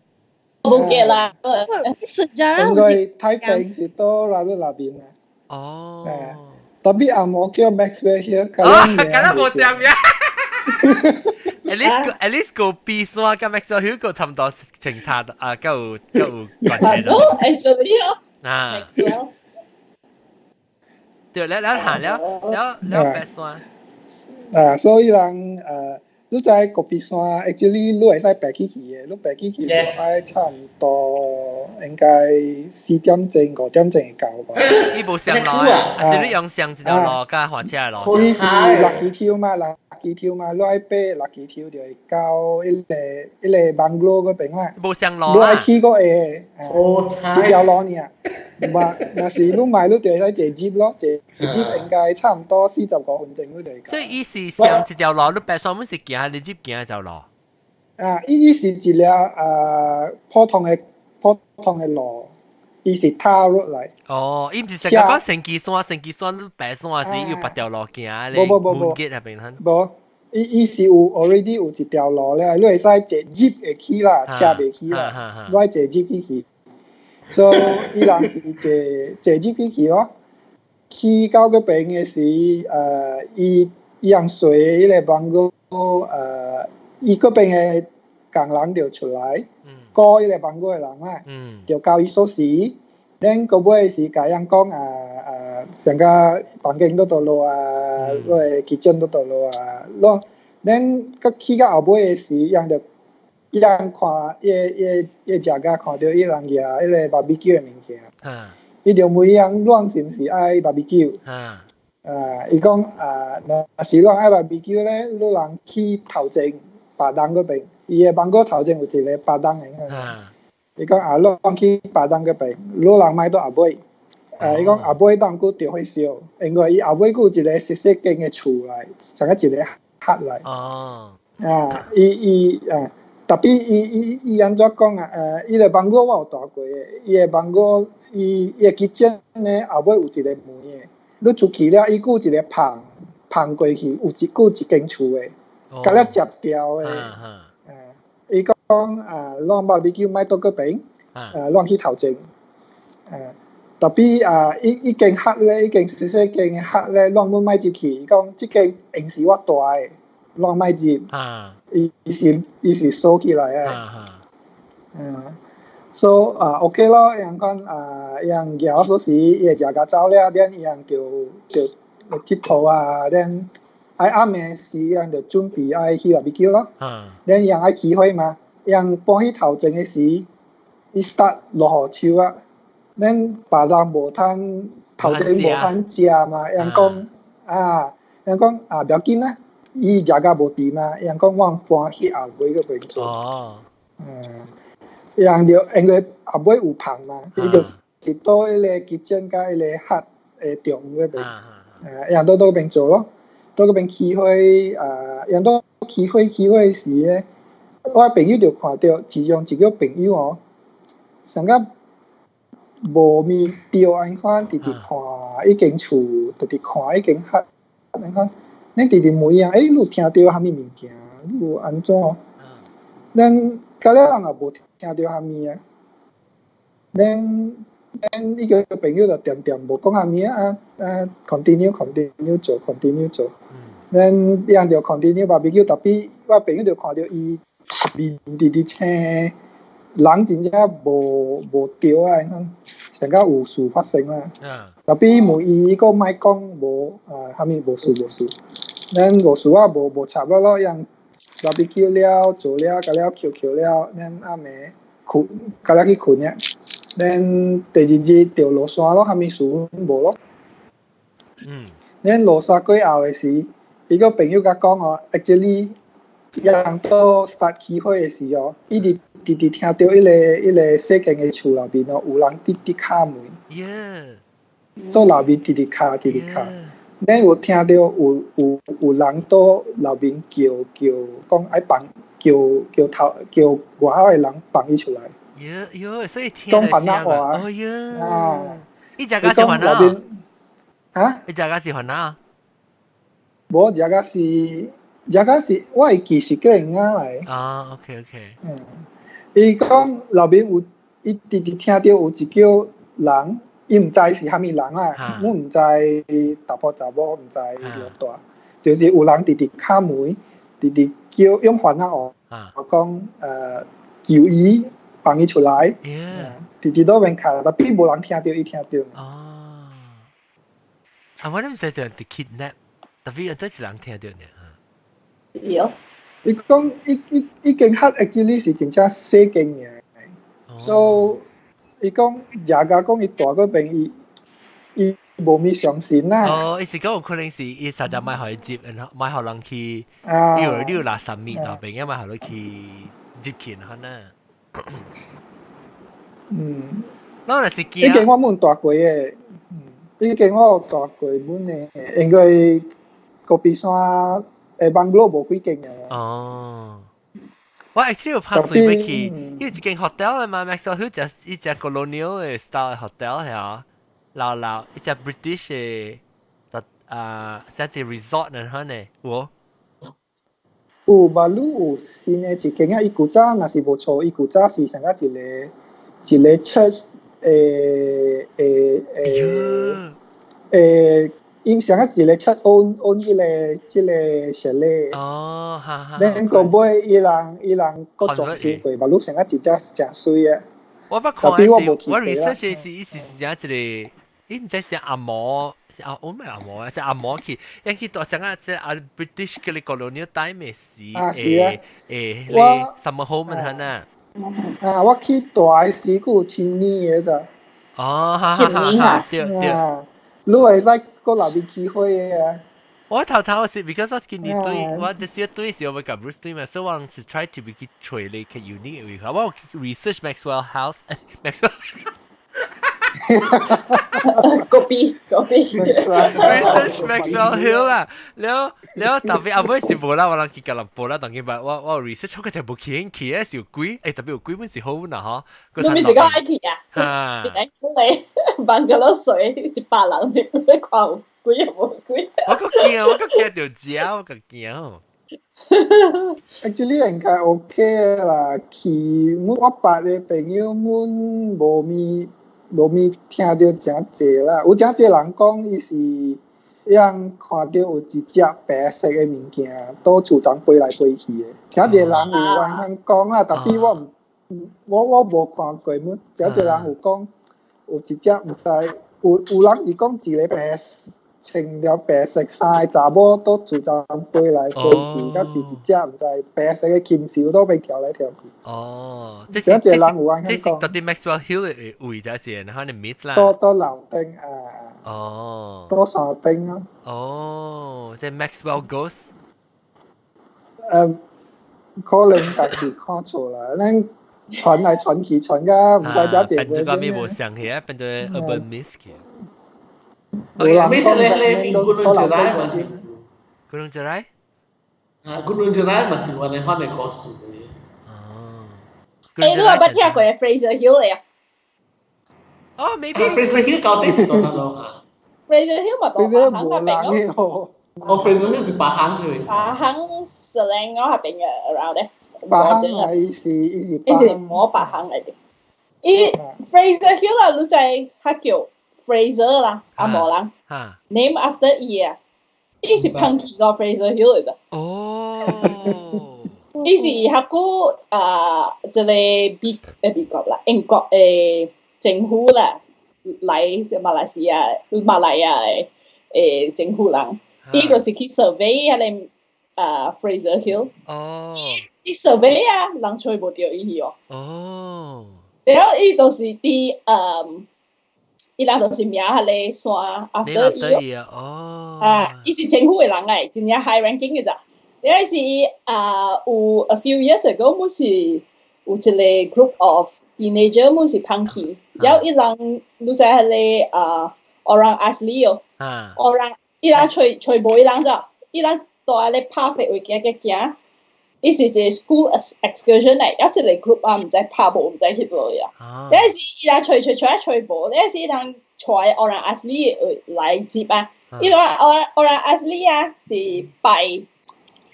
S3: 布吉拉。
S5: 應該太平是到拉魯那邊啊。
S1: 哦。
S5: 特別紅毛叫 Maxwell Hill，
S1: 哦，敢若無相名。At least 高比山佮 Maxwell Hill 個差不多清差啊，夠夠關係
S3: 咯。Actually 哦。
S1: 啊。
S3: Maxwell。
S1: 對，了了行了了了白山。
S5: 啊，所以人你知高比山，actually 你會使爬起去的，你爬起去就愛差毋多，應該4點鐘、5點鐘會到吧。
S1: 伊無上路啊，還是你用上一條路佮火車的路？
S5: 伊是六支抽嘛，六支抽嘛，你愛爬六支抽就會到彼個彼個 bungalow 嗰邊啦。
S1: 無上路
S5: 你愛去閣會，一條路爾。無，若是你買你就會使坐 jeep 咯，坐 jeep 應該差毋多45分鐘你就會到。
S1: 所以伊是上一條路，你爬山本是行，你 jeep 行一條路。
S5: 啊，伊是一個啊普通的路，伊是 tar road 來。
S1: 哦，伊毋是成個講神奇山，神奇山你爬山是有別條路行咧，
S5: 無無無無。
S1: 門那邊很。
S5: 無，伊是有 already 有一條路咧，你會使坐 jeep 會去啦，車袂去啦，你愛坐 jeep 去。所以伊人是坐坐 jeep 去咯，去到嗰邊的時，伊人隨彼個 bungalow，伊嗰邊的工人就出來，顧彼個 bungalow 的人啦，就交伊鎖匙，then 到尾是共人講啊啊，成個房間佗佗落啊，你的 kitchen 佗佗落啊，咯，then 閣去到後尾的時，人就伊人看伊伊伊食甲看著伊人舉彼個 barbecue 的物件，伊就問伊人，恁是毋是愛 barbecue？啊，伊講啊，若是恁愛 barbecue 咧，你人去頭前 padang 嗰邊，伊的 bungalow 頭前有一個 padang 的。伊講啊，恁去 padang 嗰邊，你人莫倒後尾。伊講後尾當閣著火燒，因為伊後尾閣有一個細細間的厝來，像個一個 hut 來。啊，伊伊啊。特別伊按怎講啊？伊個 bungalow 我有蹛過的，伊個 bungalow 伊個 kitchen 咧後尾有一個門的，你出去了，伊閣有一個棚棚過去，有一閣有一間厝的，共了接掉的。伊講啊，攏 barbecue 莫倒嗰邊，攏去頭前。特別啊，伊間 hut 咧，伊間細細間的 hut 咧，攏阮莫入去。伊講這間閒時我蹛的。攏莫入，伊是鎖起來的。所以啊，OK 咯，樣講啊，樣舉鎖匙，伊會食甲走了，then 伊樣就𨑨迌啊，then 愛暗暝時，樣就準備愛去 barbecue 咯。then 樣愛起火嘛，樣搬去頭前的時，伊 start 落雨手啊，then 別人無通頭前無通食嘛，樣講啊，樣講啊，不要緊啊。伊食甲無佇嘛，伊講我搬去後尾嗰邊做。人就因為後尾有棚嘛，伊就是倒彼個 kitchen 佮彼個 hut 的中嗰邊，人倒倒邊做咯，倒嗰邊起火啊，人倒起火起火時咧，我朋友就看著其中一個朋友哦，上甲無物對按款，直直看彼間厝，直直看彼間 hut，按款。恁直直問啊，欸，你有聽著啥物物件？你有按怎？咱到了人也無聽著啥物啊。咱伊個朋友就恬恬無講啥物啊啊，continue continue 做 continue 做。咱伊人就 continue barbecue，特別我朋友就看著伊面直直青，人真正無無對啊，成個有事發生啦。Tapi 問伊，伊閣莫講無啊，啥物無事無事。咱無事啊，無無插了咯，樣 barbecue 了，做了，甲了抾抾了，咱暗暝睏，甲了去睏了。咱第二日就落山咯，啥物事無咯。咱落山過後的時，伊個朋友共講哦，actually，人都 start 起火的時哦，伊直直直聽到彼個彼個細間的厝內面哦，有人直直敲門。到內面直直敲，直直敲。咱有聽到有有有人佇內面叫叫，講愛放叫叫頭叫外口的人放伊出來。
S1: 喲喲，所以聽
S5: 講番仔話。
S1: 哦喲。啊！伊隻個是番仔。
S5: 啊？
S1: 伊隻個是番仔。
S5: 無，這個是這個是我會記是個人仔來。
S1: 啊，OK OK。
S5: 嗯，伊講內面有，伊直直聽到有一叫人。伊毋知是啥物人啊，我毋知查埔查某，毋知老大，就是有人直直敲門，直直叫用番仔話講，求伊放伊出來，直直佇邊敲，tapi 無人聽到，伊聽到。
S1: 哦，啊，我諗使就佇 kidnap，tapi 這是人聽到呢。
S3: 有。
S5: 伊講伊伊伊間較 actually 是真正細間爾，so 伊講廿家講伊大嗰邊伊伊無咪相信啦。
S1: 哦，伊是講有可能是伊實在莫予伊接，然後莫予人去，你有你有垃圾物那邊，也莫予你去入去可能。那若是
S5: 驚。已經我滿大過的，已經我有大過滿的，因為高比山的 bungalow 無幾間爾。
S1: 哦。我 actually 有拍水欲去，因為一間 hotel 嘛，Maxwell Hill 只一隻 colonial 的 style hotel 係啊，老老一隻 British 的，啊，像一 resort 那款的，有。
S5: 有，馬路有新的一間啊，伊古早若是無錯，伊古早是像個一個一個 church 誒誒誒誒。伊上個一個出 own own 這個這個 chalet。
S1: 哦，哈哈。
S5: 咱個尾伊人伊人閣裝修過，嘛，你上個一隻誠媠啊。
S1: 我捌看是，我 research 是伊是是一個，伊毋知是阿毛，是阿我唔係阿毛啊，是阿毛去，伊去到上個這阿 British 嘅 colonial time 的時，誒誒，咧 summer home 咁啊。
S5: 啊，我去大的時閣有親年的咋。
S1: 哦，哈哈哈，對對。
S5: 你會使閣內面起火的啊！
S1: 我頭頭是 because 我今年對，我這時對時我會甲 Bruce 對嘛，所以我是 try to be 去揣你較 unique 的位，我 research Maxwell House Maxwell。
S3: copy copy。
S1: research Maxwell Hill 啦，了了特別後尾是無啦，我人去吉隆坡啦，當然吧，我我 research 我就無去去的是有鬼，欸特別有鬼本是好啦嗬。
S3: 你咪是講愛去啊？嚇！你 bungalow 水100人一看有鬼又無鬼。
S1: 我閣驚，我閣驚著食，我閣驚。
S5: Actually 應該 OK 啦，去我捌的朋友們無咪無咪聽著誠濟啦，有誠濟人講伊是樣看著有一隻白色的物件，佇厝層飛來飛去的。誠濟人有按呢講啦，tapi 我毋我我無看過，滿誠濟人有講有一隻毋知有有人是講一個白穿了白色衫的查某佇厝層飛來飛去，抑是一隻毋知白色的禽獸佇邊跳來跳去。
S1: 哦，這是這是這是到底 Maxwell Hill 的位才是，然後你 myth 啦。
S5: 佇佇樓頂啊。
S1: 哦。
S5: 佇山頂啊。
S1: 哦，這 Maxwell Ghost。
S5: 可能家己看錯啦，咱傳來傳去傳甲毋知誠濟。
S1: 變做個咩無相去啊？變做 urban myth 去。
S4: 有人講咧，Gunung Jerai 嘛是。
S1: Gunung Jerai？
S4: 啊，Gunung Jerai 嘛是阮的款的故事。
S1: 哦。
S3: 欸，你有捌聽過 Fraser Hill 咧？
S1: 哦，maybe
S4: Fraser Hill 到底是佗落啊
S3: ？Fraser Hill 嘛，佇巴行那邊
S5: 咯。
S4: 哦，Fraser Hill 是巴行去。
S3: 巴行雪蘭莪那邊嘅 around 咧。
S5: 巴行啊，伊是伊是。
S3: 伊是無巴行來的。伊 Fraser Hill 啦，你知較叫 Fraser 啦，紅毛人。Name after 伊啊，伊是噴氣個 Fraser Hill 嚟嘅。
S1: 哦。
S3: 伊是較久啊，這個美國啦，英國的政府啦，來這馬來西亞馬來亞的政府人，伊就是去 survey 彼个啊 Fraser Hill。伊 survey 啊，人揣無著伊去哦。然後伊就是佇伊人就是名彼个山 after 伊
S1: 哦。
S3: 啊，伊是政府的人來，真正 high ranking 的咋。了是啊，有 a few years ago，毋是有一個 group of teenager，毋是碰去，了伊人你知彼个啊，orang asli 哦，orang 伊人揣揣無伊人咋，伊人蹛咧拍飛位行行行，伊是一個 school excursion 來，了一個 group 啊，毋知拍無，毋知去佗位啊。了是伊人揣揣揣揣無，了是伊人揣 orang asli 來接啊，伊人 orang asli 啊是拜。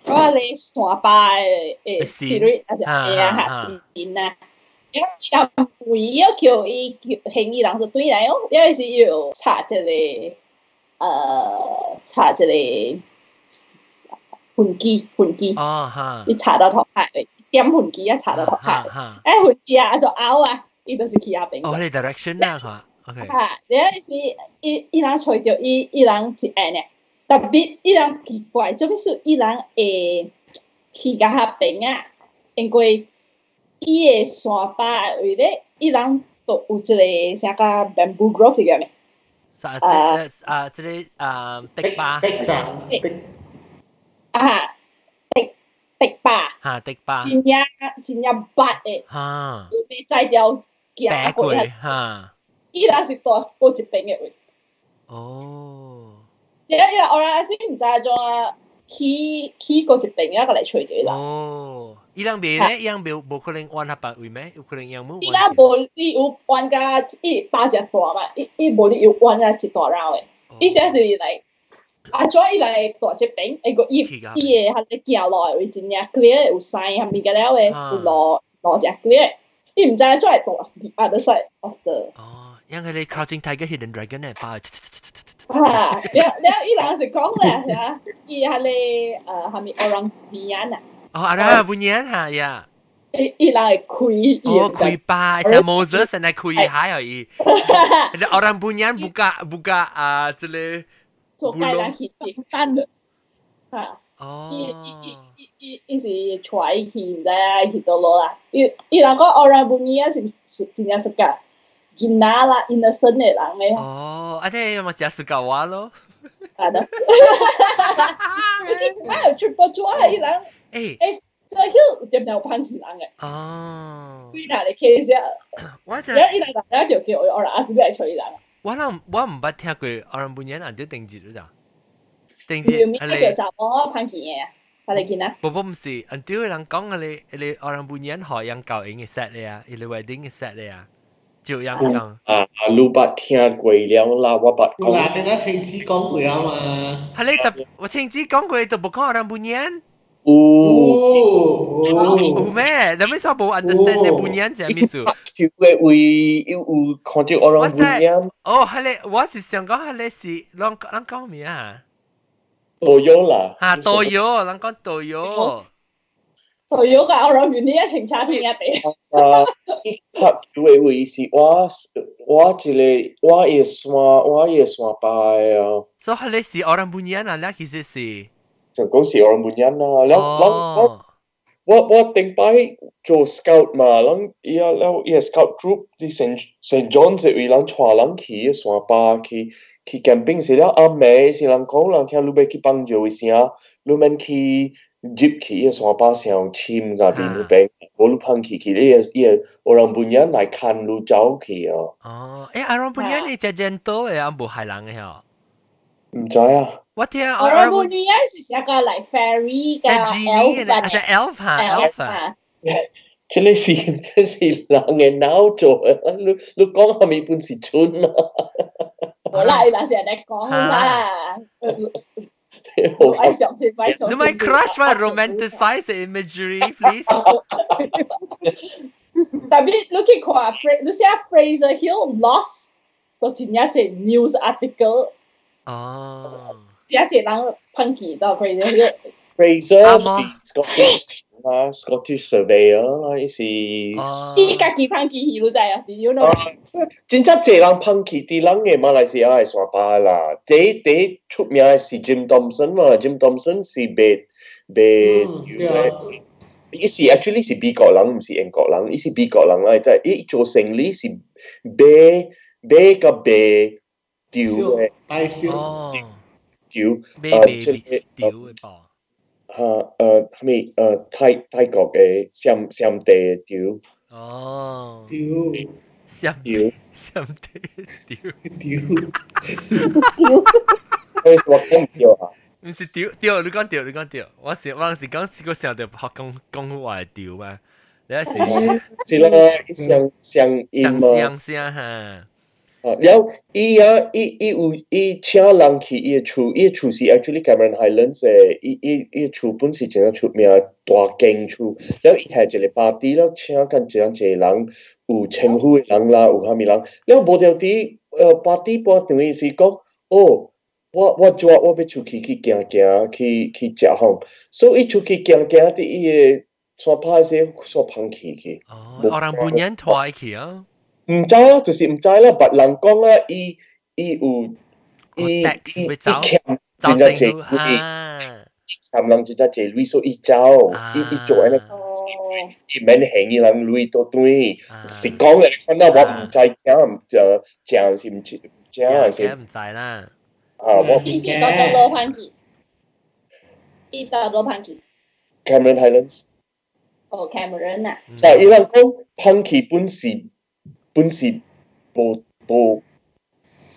S3: 我咧山巴的 spirit 啊，是啊，神啊，伊人為咗叫伊叫興伊人就對來哦，因為是要插這個插這個魂機魂機，伊插到頭殼，點魂機啊，插到頭殼，魂機啊就拗啊，伊就是去遐邊。
S1: 哦，你 direction 啊，嚇，OK。
S3: 哈，了是伊伊人揣著伊伊人一下呢。特別伊人奇怪，做咩事伊人會去共遐邊啊？因為伊的山巴位咧，伊人都有一個啥個 bamboo grove 是叫咩？
S1: 啥？這啊，這個啊，竹巴。
S3: 啊，竹竹巴。
S1: 哈，竹巴。
S3: 真正真正捌的。伊袂知條行過。
S1: 哈。
S3: 伊人是蹛佗一邊的位。因為我那時毋知怎啊去去過一邊啊，過來揣著伊人。
S1: 哦，伊人袂咧，伊人袂無可能彎遐別位咩？有可能伊冇。
S3: 伊人無，伊有彎甲伊巴誠大嘛，伊伊無你有彎甲一大繞的。伊說是來，啊怎伊來蹛這邊，會閣伊伊的彼个行路的位真正 clear，有山啥物個了的，有路路誠 clear。伊毋知怎會蹛 the other side of the。
S1: 哦，因為你 Crouching Tiger Hidden Dragon 咧，巴。
S3: 啊，了了，伊人是講咧，嚇，伊彼个啥物 orang Bunian 啊。
S1: 哦，orang Bunian 哈呀。
S3: 伊伊人會開。
S1: 哦，開巴，像 Moses 來開海而已。Orang Bunian buka buka 啊，這個。
S3: 做該人去點單的。嚇。
S1: 哦。
S3: 伊伊伊伊伊是帶伊去，毋知影去佗落啦。伊伊人講 orang Bunian 是真正是個。囡仔啦，innocent 的人咧。
S1: 哦，啊，你嘛食自家話咯。
S3: 啊的。啊，全部做啊，伊人。欸，這迄點點有叛逆人的。幾大个 case 啊？
S1: 我就。
S3: 伊人大家就叫我阿是來揣伊人。
S1: 我諗我毋捌聽過 orang Bunian 按照定字咋？定字。
S3: 有名叫查某叛逆的，彼个囡仔。
S1: 無無毋是，按照人講個你你 orang Bunian 學樣教英的 set 咧啊，伊個 wedding 的 set 咧啊。照樣講。
S13: 啊，你捌聽過了啦，我捌講。
S4: 啦，等下親子講過啊嘛。
S1: 係你特我親子講過就無講 orang Bunian。
S13: 有
S1: 有咩？你為啥無 understand 你 Bunian 是啥意思？
S13: 有嘅位有看到 orang Bunian。
S1: 哦，係你，我是想講係你是，攏攏講咩啊？
S13: 多有啦。
S1: 啊，多有，人講多有。
S3: 多有個 orang Bunian 清查片一地。
S13: 啊，伊拍球的位是我我一個我會山我會山巴的啊。
S1: 所以你是 orang Bunian 啊？你其實是。
S13: 就講是 orang Bunian 啦，了了我我頂擺做 scout 嘛，人伊啊了伊個 scout group 佇 Saint John 這位人帶人去山巴去去 camping 時了暗暝是人講人聽你欲去放尿的聲，你免去入去伊個山巴上深那邊那邊，無你放去去，伊個伊個 orang Bunian 來牽你走去哦。
S1: 哦，欸，orang Bunian 你真 gentle 的，無害人的吼。
S13: 毋知啊。
S1: 我聽
S3: orang Bunian 是啥個 like fairy 個 elf
S1: 啊，是 elf 哈，elf 啊。
S13: 這個是這是人的腦做的，你你講啥物本是準啊？
S3: 無啦，伊人是按呢講啦。愛相信，愛相信。
S1: 你咪 crush 嘛，romanticize the imagery, please。
S3: 特別你去看，你寫 Fraser Hill Lost，都真正一 news article。
S1: 哦。
S3: 真濟人抨擊到 Fraser Hill。
S13: Fraser 是講啊，Scottish surveyor 啦，伊是。
S3: 伊家己芳去，你知啊？You know？
S13: 真正濟人芳去佇人嘅馬來西亞嘅山巴啦，第第出名嘅是 Jim Thompson 嘛，Jim Thompson 是賣賣油嘅。伊是 actually 是美國人，毋是英國人，伊是美國人來，但伊做生理是買買佮賣丟嘅，
S4: 大小
S13: 丟，
S1: 買賣丟嘅噃。
S13: 嚇，啥物泰泰國嘅暹暹地的丟。
S1: 哦。
S4: 丟。
S1: 暹
S13: 丟。
S1: 暹地丟。
S4: 丟。
S13: 丟。我是我講毋對啊。
S1: 毋是丟丟，你講對，你講對。我是我是講試過想著學講講話丟嘛，你是
S13: 是啦，相相音嘛。
S1: 相聲哈。
S13: 啊，了伊啊，伊伊有伊請人去伊的厝，伊的厝是 actually Cameron Highlands 的，伊伊伊的厝本是真正出名大間厝，了伊開一個 party，了請甲真濟人，有政府的人啦，有啥物人，了無著佇party 半場伊是講，哦。我我怎我欲出去去行行，去去食吼，所以伊出去行行，佇伊的山拍時煞芳去去。
S1: 哦，orang 本人拖去啊？
S13: 毋知啊，就是毋知啦。別人講啊，伊伊有伊伊伊欠真正濟鐳，欠人真正濟鐳，所以伊走，伊伊做按呢，伊免還伊人鐳倒轉，是講來看到我毋知聽，就正是毋是正是
S1: 毋知啦。
S13: 啊，我
S3: 伊是到到落番去，伊到落番去。
S13: Cameron Highlands。
S3: 哦，Cameron 啊。
S13: 就伊人講，芳去本是本是無無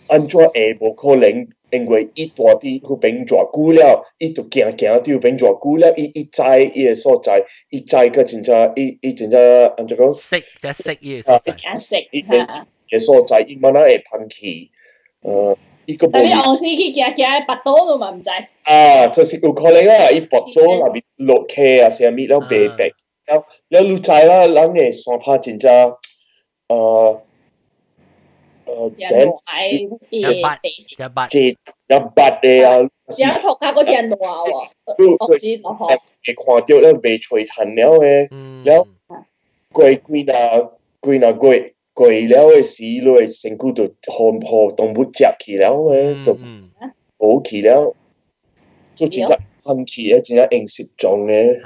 S13: 按怎會無可能，因為伊住佇彼邊偌久了，伊就行行佇彼邊偌久了，伊伊知伊的所在，伊知閣真正伊伊真正按怎講？
S1: 識即識伊的所在。
S3: 識
S13: 伊的所在，伊慢慢會芳去，伊閣無。
S3: 特別往時去行行，跋倒都嘛毋知。
S13: 啊，就是有可能啊，伊跋倒若邊落溪啊，啥物了白白，了了你知啦，人的山拍真正，
S3: 一
S1: 一捌
S13: 一捌的啊，
S3: 只頭殼閣真爛喎，
S13: 會看著了袂吹炭了的，了過幾若幾若月過了的時，你的身軀就予予動物食去了的，就無去了，做真正空氣啊，真正用失蹤的。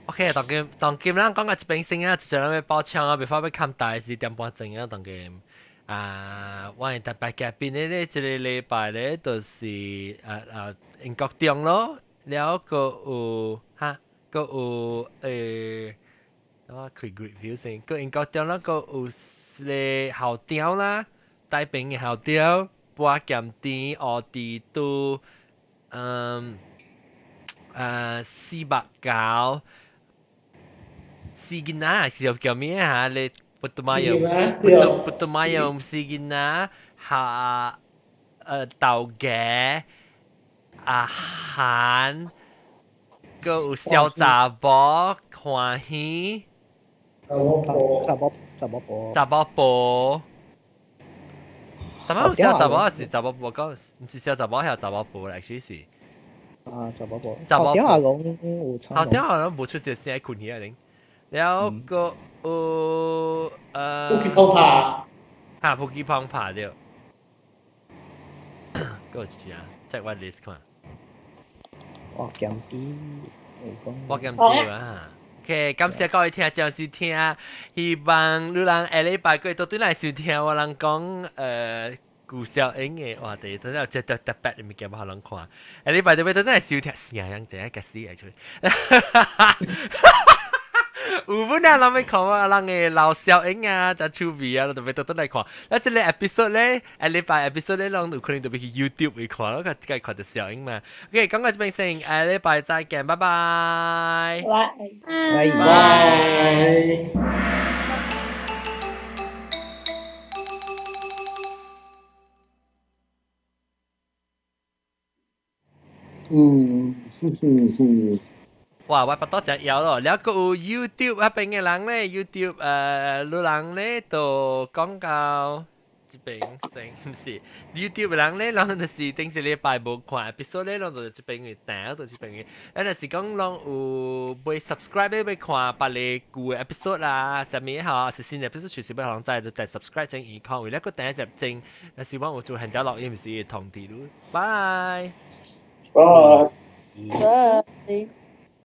S1: OK，當今當今咱講到這邊先啊，就是咱欲爆槍啊，袂法欲看大是點半鐘啊，當今啊，我的特別嘉賓咧，這個禮拜咧，就是啊啊英國中咯，了閣有哈，閣有我開 review 先，閣英國中啦，閣有個校長啦，台平的校長，波鹹甜烏地都，四百九。四囡仔是叫咩啊？你不都馬有，不都不都馬有四囡仔，下豆芽阿韓，閣有小查某歡喜，
S7: 查某婆，查某查某婆，
S1: 查某婆。但係小查某是查某婆講，毋是小查某係查某婆來，其實是。
S7: 啊，查某婆。
S1: 查某
S7: 婆。後攏有。
S1: 後點下攏無出隻聲困起來頂。了閣有
S4: 普吉碰拍，
S1: 哈，普吉碰拍對。閣有一隻啊，check 我 list 看。
S7: 我鹹啲，
S1: 我鹹啲啊。OK，感謝各位聽眾收聽，希望你人下禮拜過倒轉來收聽我人講顧小英的話題，等下這特特別的物件，無予人看。下禮拜就欲倒轉來收聽，啥樣這個死來出。有本啊，人欲看我人的老小英啊，真趣味啊，特別倒轉來看。那這個 episode 咧，下禮拜 episode 咧，攏有可能特別去 YouTube 去看，我個看著小英嘛。OK，講到這邊先，下禮拜再見，拜拜。
S3: 拜
S4: 拜。
S2: 嗯，哼哼哼。
S1: 哇！我腹肚誠枵咯，了閣有 YouTube 彼邊的人咧，YouTube 女人咧，就講到這邊先，毋是 YouTube 人咧，人就是頂一禮拜無看 episode 咧，人就這邊去訂到這邊去。啊，若是講攏有未 subscribe 咧，欲看別个舊的 episode 啦，啥物吼，是新的 episode 隨時欲予人知，就訂 subscribe 先伊看，為了閣訂一集鐘，若是我有做現條錄音，毋是會通知你。拜。
S13: 拜。
S12: 拜。